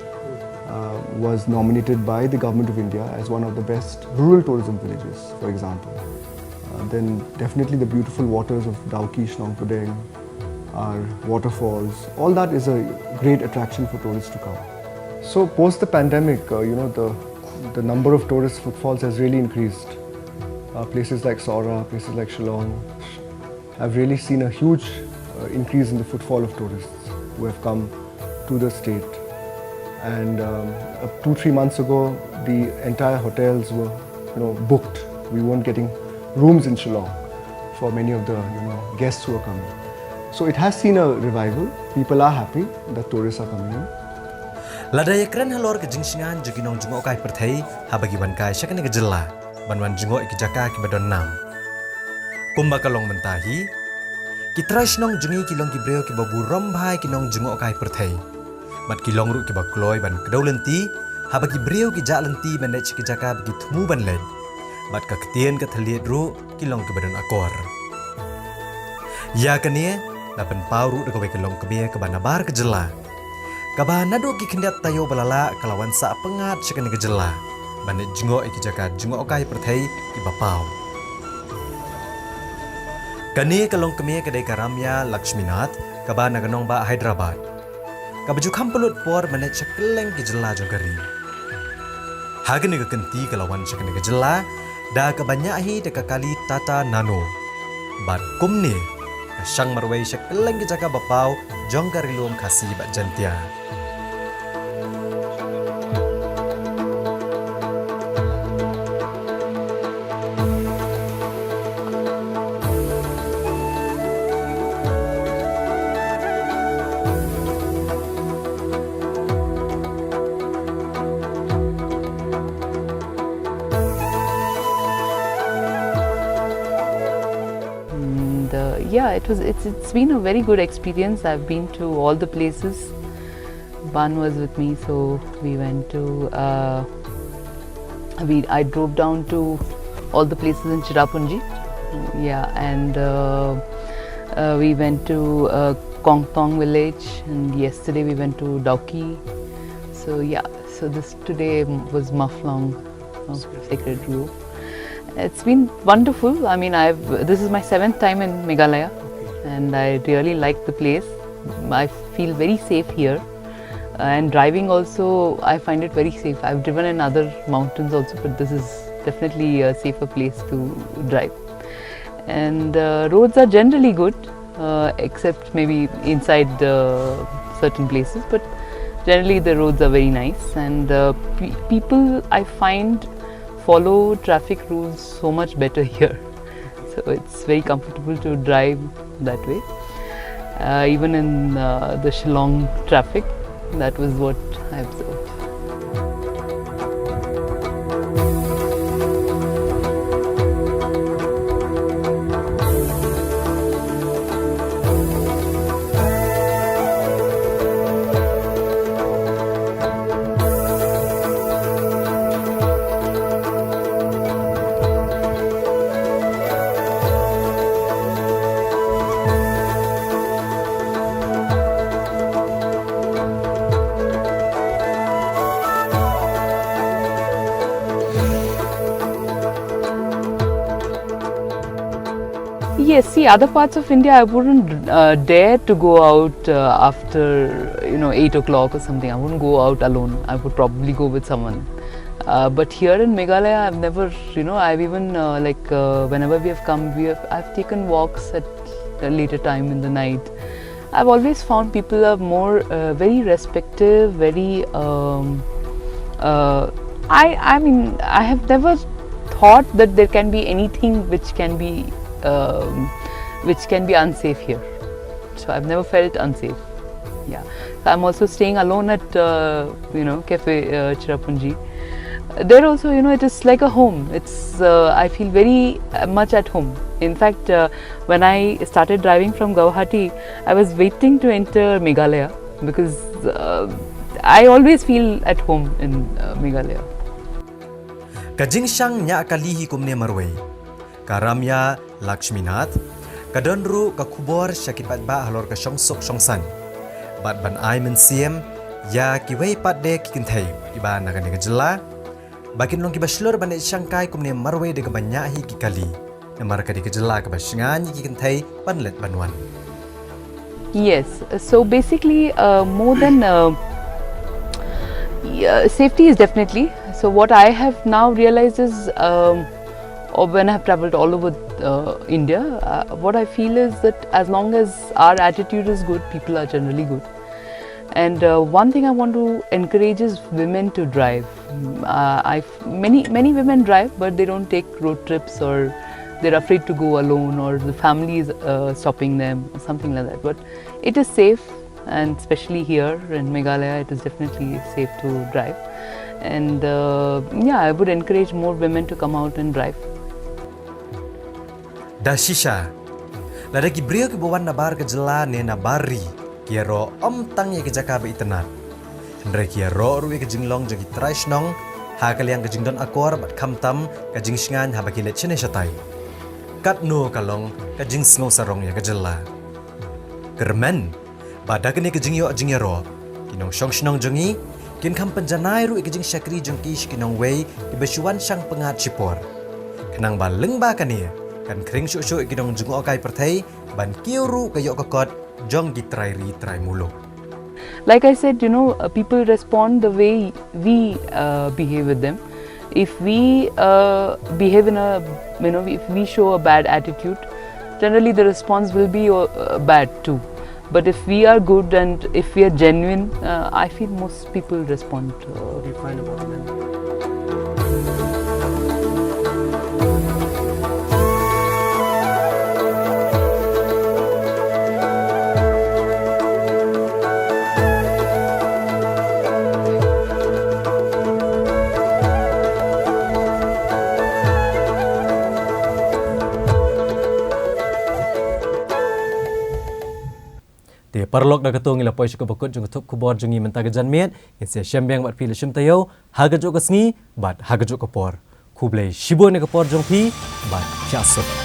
uh, was nominated by the Government of India as one of the best rural tourism villages, for example. Uh, then definitely the beautiful waters of Dawki, Shnong Pdeng, our waterfalls, all that is a great attraction for tourists to come. So post the pandemic, uh, you know, the, the number of tourist footfalls has really increased. Uh, places like Sohra, places like Shillong, have really seen a huge, uh, increase in the footfall of tourists who have come to the state. And, um, uh, two, three months ago, the entire hotels were, you know, booked. We weren't getting rooms in Shillong for many of the, you know, guests who are coming. So it has seen a revival. People are happy that tourists are coming in. Lada ïakren halor ka jingshngaiñ jong ki nongjngohkai pyrthei haba ki wan kai sha kane ka jylla ban wan jngoh ïa ki jaka kiba don nam. Kumba ka long mynta hi, ki trai shnong jong ngi ki long ki briew kiba burom bha ïa ki nongjngohkai pyrthei. Bad ki long ruh kiba kloi ban kdew lynti haba ki briew ki jah lynti ban leit sha ki jaka ba ki thmu ban leit. Bad ka ktien ka thylliej ruh ki long kiba don akor. Ïa kane la pynpaw ruh da kawei ka longkmie kaba nabar ka jylla, kaba naduh ki khyndiat taïew ba la lah ka la wan sah pyngngad sha kane ka jylla ban leit jngoh ïa ki jaka jngohkai pyrthei kiba paw. Kane ka longkmie ka dei ka Ramya Lakshminath, kaba na ka nongbah Hyderabad, kaba ju kham pynlut por ban leit sha kylleng ki jylla jong ka ri. Ha kane ka kynti ka la wan sha kane ka jylla da kaba ñiah hi da ka kali Tata Nano. Bad kumne ka shang marwei sha kylleng ki jaka ba paw jong ka Ri Lum Khasi bad Jaintia. And uh, yeah, it was it's it's been a very good experience. I've been to all the places. Ban was with me, so we went to uh, we I drove down to all the places in Cherrapunji. Yeah, and uh, uh, we went to uh, Kongtong village, and yesterday we went to Dawki. So yeah, so this today was Maflong, uh, Sacred Grove. It's been wonderful. I mean, I've this is my seventh time in Meghalaya, and I really like the place. I feel very safe here, and driving also I find it very safe. I've driven in other mountains also, but this is definitely a safer place to drive. And uh, roads are generally good, uh, except maybe inside uh, certain places, but generally the roads are very nice, and uh, pe- people, I find, follow traffic rules so much better here. So it's very comfortable to drive that way. Uh, even in uh, the Shillong traffic, that was what I observed. Yes, see, other parts of India, I wouldn't uh, dare to go out uh, after, you know, eight o'clock or something. I wouldn't go out alone. I would probably go with someone. Uh, but here in Meghalaya, I've never, you know, I've even uh, like uh, whenever we have come, we have I've taken walks at a later time in the night. I've always found people are more uh, very respective, very. Um, uh, I I mean, I have never thought that there can be anything which can be um, which can be unsafe here. So I've never felt unsafe. Yeah. So I'm also staying alone at uh, you know, Cafe uh, Cherrapunji. There also, you know, it is like a home. It's uh, I feel very uh, much at home. In fact, uh, when I started driving from Guwahati, I was waiting to enter Meghalaya because uh, I always feel at home in uh, Meghalaya. Ka jingshang ñiah kali hi kumne marwei, ka Ramya Lakshminath ka don ruh ka khubor sha ki paidbah halor ka shongsuk shongsaiñ bad ban ai mynsiem ïa kiwei pat de ki kynthei kiba na kane ka jylla ba kin long kiba shlur ban leit shangkai kumne marwei da kaba ñiah hi ki kali, namar ka dei ka jylla kaba shngaiñ ïa ki kynthei ban leit ban wan. Yes, so basically, uh, more than uh, yeah, safety is definitely. So what I have now realized is, um, or when I have traveled all over uh, India, uh, what I feel is that as long as our attitude is good, people are generally good. And uh, one thing I want to encourage is women to drive. Mm, Uh, I many many women drive, but they don't take road trips, or they're afraid to go alone, or the family is uh, stopping them, or something like that. But it is safe, and especially here in Meghalaya, it is definitely safe to drive. And uh, yeah, I would encourage more women to come out and drive. Da shisha, lada ki briew kiba wan nabar ka jylla ne nabar ri ki ïaroh ym tang ïa ka jaka ba itynnad, hynrei ki ïaroh ruh ïa ka jinglong jong ki trai shnong ha ka liang ka jingdon akor bad khamtam ka jingshngaiñ haba ki leit shane shatai. Katno ka long ka jingsngewsarong ïa ka jylla. Kyrmen ba da kane ka jingïoh jingïaroh, ki nongshong shnong jong ngi kin kham pynjanai ruh ïa ka jingshakri jong ki sha ki nongwei kiba shu wan shang pyngngad shipor. Khnang ba lyngba kane kan khring shuh shuh ïa ki nongjngohkai pyrthei ban kiew ruh ka ïoh ka kot jong ki trai ri trai muluk. Like I said, you know, uh, people respond the way we uh, behave with them. If we uh, behave in a, you know, if we show a bad attitude, generally the response will be uh, bad too. But if we are good and if we are genuine, uh, I feel most people respond. Uh, What do you find about men? Te paralok, da kato ngi la poi sha kaba kut jong ka thup khubor jong ngi mynta ka janmiet. Ngin sa ïashem biang bad phi la shim taïew ha kajuh ka sngi bad ha kajuh ka por. Khublei shibun ïa ka por jong phi bad ïa suk.